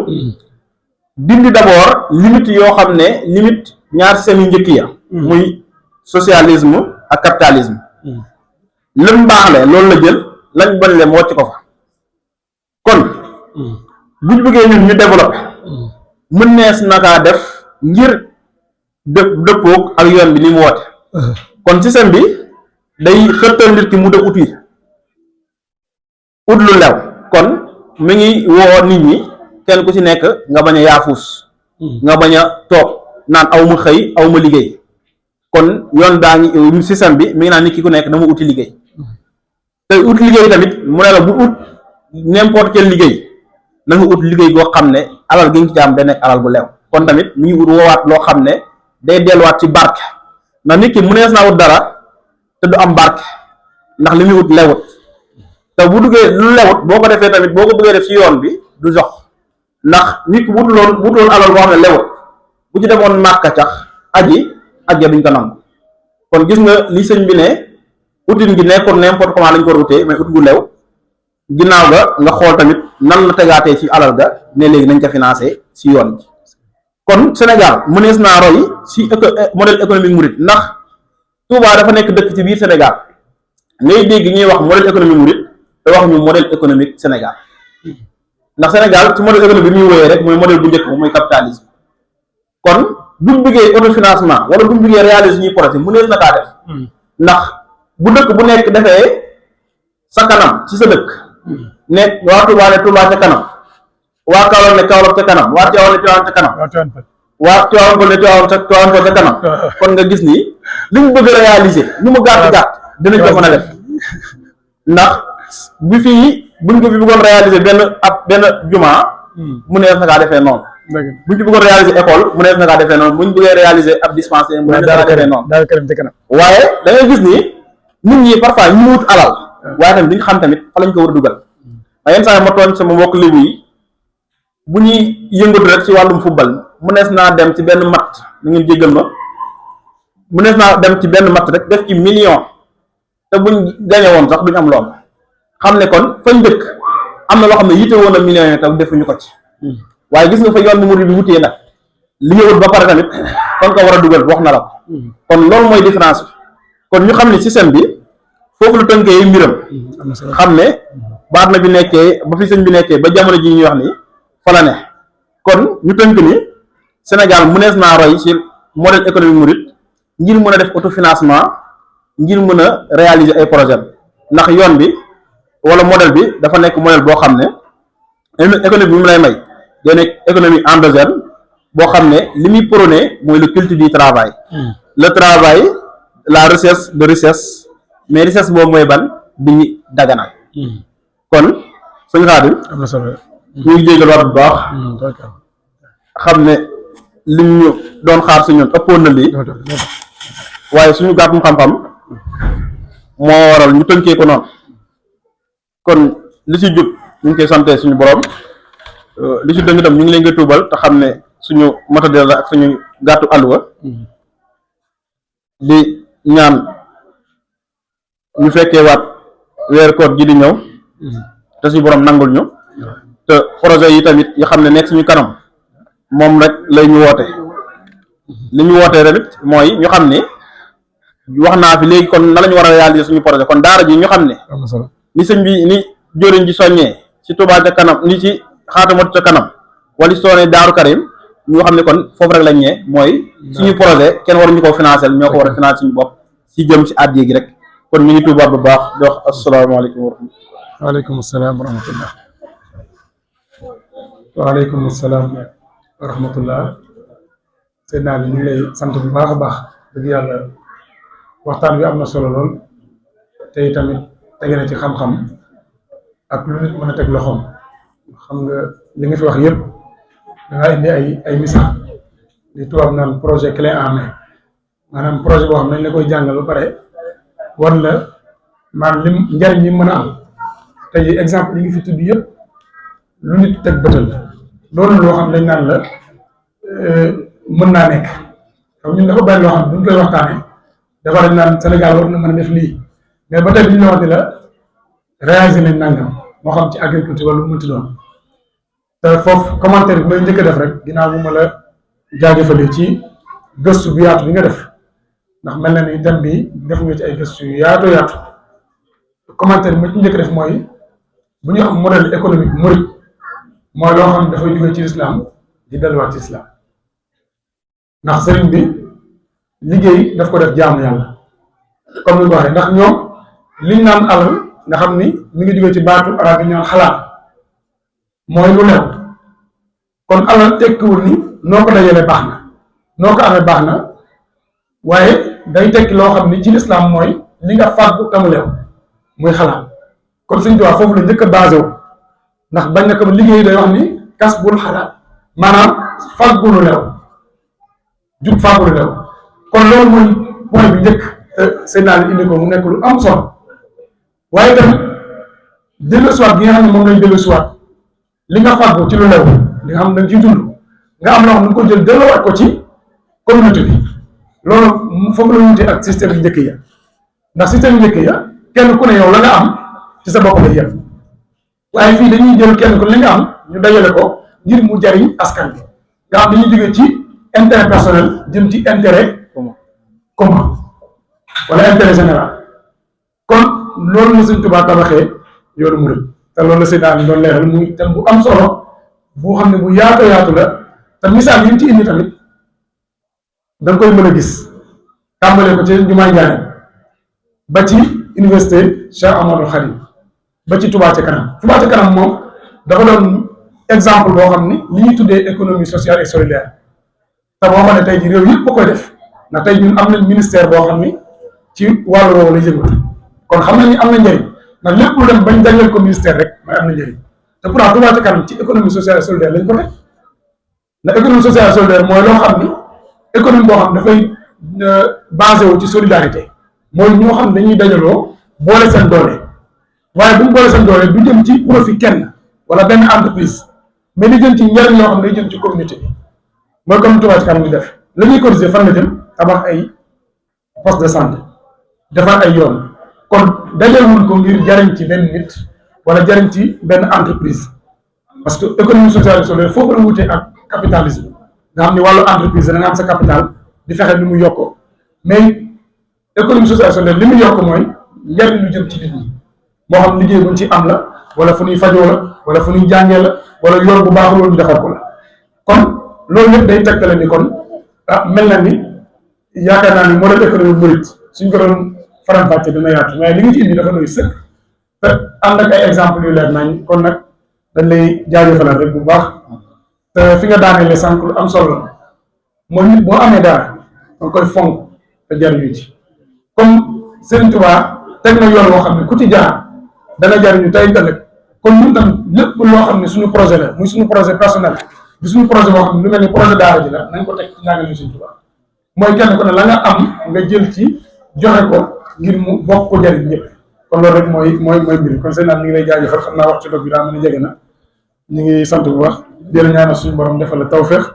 dindi d'abord limite yoo xam ne limite ñaar système yu njëkk ya muy socialisme ak capitalisme lëm baaxle loolu la jël lañ bon le mu wàcc ko fa kon buñ bëggee ñun ñu développé mën nees nakaa def ngir dëppoog ak yoon bi li mu woote kon système bi day xëttal nit ki mu def ut lu lew kon mi ngi woo nit ñi kenn ku ci nekk nga bañ a yaafuus nga bañ a toog naan aw ma xëy aw ma liggéey kon yoon daa ngi système bi mi ngi naan nit ki ku nekk dama uti liggéey te ut liggéey tamit mu ne la bu ut n'importe quel liggéey na nga ut liggéey goo xam ne alal gi nga ci am day nekk alal bu lew kon tamit mi ngi ut woowaat loo xam ne day delluwaat ci barke ndax nit ki mënees naa ut dara te du am barke ndax li muy ut lewut te bu duggee lu lewut boo ko defee tamit boo ko bëggee def ci yoon bi du jox ndax nit ki wutuloon alal boo xam ne lewut bu ci demoon màkka cax aji duñ ko nangu kon gis nga li sëñ bi ne utin gi nekkul n'importe comment lañ ko wutee mais ut gu lew ginnaaw ga nga xool tamit nan la tegaatee ci alal ga ne léegi nañ ko financé ci yoon bi kon Sénégal mënees naa roy ci modèle économique murit ndax Touba dafa nekk dëkk ci biir Sénégal ngay dégg ñuy wax modèle économique murit te wax ñu modèle économique Sénégal ndax Sénégal ci modèle économique bi muy wooyee rek mooy modèle bu njëkk mooy capitalisme kon buñ bëggee autofinancement wala buñ bëggee réaliser suñuy projet mënees na kaa def ndax bu dëkk bu nekk defee sa kanam ci sa dëkk ne waa Touba ne Touba ca kanam waa Kaolack ne Kaolack ca kanam waa Tivaouane ne Tivaouane ca kanam waa Tivaouane ne Tivaouane ca kanam kon nga gis ni li mu bëgg a réaliser ñu mu gàtt dinañ ko mën a def ndax bi fii buñ ko fi bëggoon réaliser benn jumaa mu nees na kaa defee noonu buñ ci bëggoon réaliser école mu nees na kaa defee noonu buñ bëggee réaliser ab dispensaire mu nees na kaa defee noonu waaye da ngay gis ni nit ñi parfois ñu wut alal waaye tamit duñ xam tamit fa lañ ko war a dugal waaye yenn saa yi ma tooñ sama mbokk lébu yi bu ñuy yëngatu rek ci wàllum football mu nees naa dem ci benn mat na ngeen jéggal ma mu nees naa dem ci benn mat rek def ci million te buñ gañe woon sax duñ am lool xam ne kon fañ dëkk am na loo xam ne yite woon na millions yi taw defuñu ko ci waaye gis nga fa yoon bu murid bi wutee nag li nga wut ba pare tamit kon ko war a dugal wax na la ko kon loolu mooy différence bi kon ñu xam ne système bi foofu lu tënkee mbiram xam ne baat na bi nekkee ba fi sëñ bi nekkee ba jamono ji ñuy wax ni fa la ne kon ñu tënk ni Sénégal mënees naa roy ci modèle économique murid ngir mën a def autofinancement ngir mën a réaliser ay projet ndax yoon bi wala modèle bi dafa nekk modèle boo xam ne économie bi mu lay may day nekk économie endogène boo xam ne li muy prôné mooy le culte du travail. Le travail la recherche de richesse mais richesse boobu mooy ban bi ñu daganal. kon sëñ Xaadim am na solo. ñu ngi jégaluwaat bu baax xam ne li ñu doon xaar si ñun ëppoon na lii waaye suñu gàttum xam-xam moo waral ñu tënkee ko noonu kon li ci jub ñu ngi koy sante suñu borom li ci dëng itam ñu ngi leen koy tuubal te xam ne suñu matadel la ak suñu gàttu àlluwa di ñaan ñu fekkee waat weer koor ji di ñëw te suñu borom nangul ñu te projet yi tamit yi xam ne nekk suñu kanam moom rek lay ñu woote li ñu wootee rek mooy ñu xam ne wax naa fi léegi kon na la ñu war a réaliser suñu projet kon daara ji ñu xam ne ni sëñ bi ni jóoriñ ji soññee ci Touba ca kanam ni ci xaatamatu ca kanam wala soone Daaru Karim ñu xam ne kon foofu rek lañ ñee mooy suñu projet kenn waruñu ko financer ñoo ko war a financer suñu bopp si jëm si àddiya gi rek kon ñu ngi tuubaat bu baax di wax asalaamaaleykum wa rahmatulah. waaleykum salaam wa rahmatullah. waaleykum salaam wa rahmatullah. sëñ naa ñu ngi lay sant bu baax a baax dëgg yàlla waxtaan bi am na solo lool te tamit tege na ci xam-xam ak lu nit mën a teg loxoom xam nga li nga fi wax yëpp da ngaa indi ay misaal li tubaab naan projet clé en main maanaam projet boo xam ne dañ la koy jàngal ba pare war la maanaam lim njariñ li mën a am tey exemple yi ngi fi tudd yëpp lu nit teg bëtal loolu loo xam dañ naan la mën naa nekk xam ñun dafa bari loo xam ne buñ koy waxtaanee dafa dañ naan Sénégal war na mën a def lii mais ba tey bi ñu la wax ni la réaliser nañ nangam moo xam ci agriculture wala lu mu mënti doon te foofu commentaire bi may njëkk a def rek ginnaaw bu ma la jaajëfalee ci gëstu bu yaatu bi nga def ndax mel na ni thème bi def nga ci ay gëstu yu yaatu commentaire bi ma ci njëkk a def mooy bu ñu am modèle économique murid mooy loo xam ne dafay jógee ci islam di delluwaat ci islam ndax sëriñ bi liggéey daf ko def jaamu yàlla comme ni ko waxee ndax ñoom liñ naan alal nga xam ni mi ngi jógee ci baatu arab yi ñaan xalaat mooy lu lew kon alal tekkiwul ni noo ko dajalee baax na noo ko amee baax na waaye day tekki loo xam ni ci lislaam mooy li nga fàggu tamu lew muy xalaat kon suñ tubaab foofu la njëkk a basé wu ndax bañ na ko liggéey day wax ni kas bul xalaat maanaam fàggu lu lew jug fàggu lu lew kon loolu mooy point bi njëkk seen naa indi ko mu nekk lu am solo waaye tamit dellusiwaat gi nga xam ne moom lañ dellusiwaat li nga fàggu ci lu lew li nga xam ne da nga ciy dund nga am loo xam ne ko jël delloowaat ko ci communauté bi loolu foofu la wutee ak système yi njëkk ya ndax système yi njëkk ya kenn ku ne yow la nga am ci sa bopp lay yem waaye fii dañuy jël kenn ku ne li nga am ñu dajale ko ngir mu jariñ askan bi nga xam dañuy jóge ci intérêt personnel jëm ci intérêt commun wala intérêt général kon loolu la Sëñ Tuubaa tabaxee yoonu murid te loolu la sëñ daal doon leeral muy thème bu am solo boo xam ne bu yaatu la te misaal yi ñu ci indi tamit da nga koy mën a gis tàmbalee ko ci jumaay Njaaréem ba ci université Cheikh Ahmadou Khadim ba ci Touba ca kanam Touba ca kanam moom dafa doon exemple boo xam ni li ñuy tuddee économie sociale et solidaire te boo xam ne tey ji réew yëpp ba koy def ndax tey ñun am nañ ministère boo xam ni ci wàllu woowu lay yëngatu kon xam nañ ni am na njëriñ ndax lépp lu dem bañ jagleel ko ministère rek mooy am na njëriñ te pourtant Touba ca kanam ci économie sociale et solidaire lañ ko def ndax économie sociale et solidaire mooy loo xam ni économie boo xam dafay basé wu ci solidarité mooy ñoo xam dañuy dajaloo boole seen doole waaye bu ñu boole seen doole du jëm ci profit kenn wala benn entreprise mais li jëm ci njëriñ yoo xam ne day jëm ci communauté bi mooy comme Touba ca kanam di def la ñuy cotiser fan la jëm tabax ay poste de santé defar ay yoon kon dajalewuñ ko ngir jariñ ci benn nit wala jariñ ci benn entreprise parce que économie sociale et solidaire foofu la wutee ak capitalisme nga xam ni wàllu entreprise da nga am sa capital di fexe ni mu yokk mais économie sociale et solidaire li mu yokk mooy njariñ lu jëm ci nit ñi moo xam liggéey buñ ci am la wala fu ñuy fajoo la wala fu ñuy jàngee la wala yoon bu baaxul woon ñu defar ko la kon loolu yëpp day tegtale ni kon mel na ni yaakaar naa ni modèle économique murit suñ ko doon faram-fàcce dina yaatu mais li nga ci indi dafa doy sëkk te ànd ak ay exemple yu leer nañ kon nag dañ lay jaajëfalal rek bu baax te fi nga daaneele sànq lu am solo la mooy nit boo amee dara danga koy fonk te jariñu ci comme Serigne Touba teg na yoon woo xam ne ku ci jaar dana jariñu tey ëllëg kon ñun tam lépp loo xam ne suñu projet la muy suñu projet personnel di suñu projet boo xam ne lu mel ni projet daara ji la nañ ko teg ci njàngale Serigne Touba mooy kenn ku ne la nga am nga jël ci joxe ko ngir mu bokk ko jariñ ñëpp kon loolu rek mooy mbir kon seen naan ñu ngi lay jaajëfal xam naa wax ci dog bi daa mën a jege na ñu ngi sant bu baax di la ñaanal suñu borom defal la tawfeex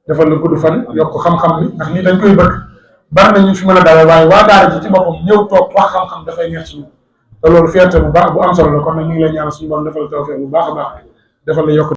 defal la gudd fan yokk xam-xam bi ndax lii dañ koy bëgg bari na ñu fi mën a daal waaye waa daara ji ci boppam ñëw toog wax xam-xam dafay neex ci ñun te loolu fierté bu baax bu am solo la kon nag ñu ngi lay ñaanal suñu borom defal la tawfeex bu baax a baax defal la yokk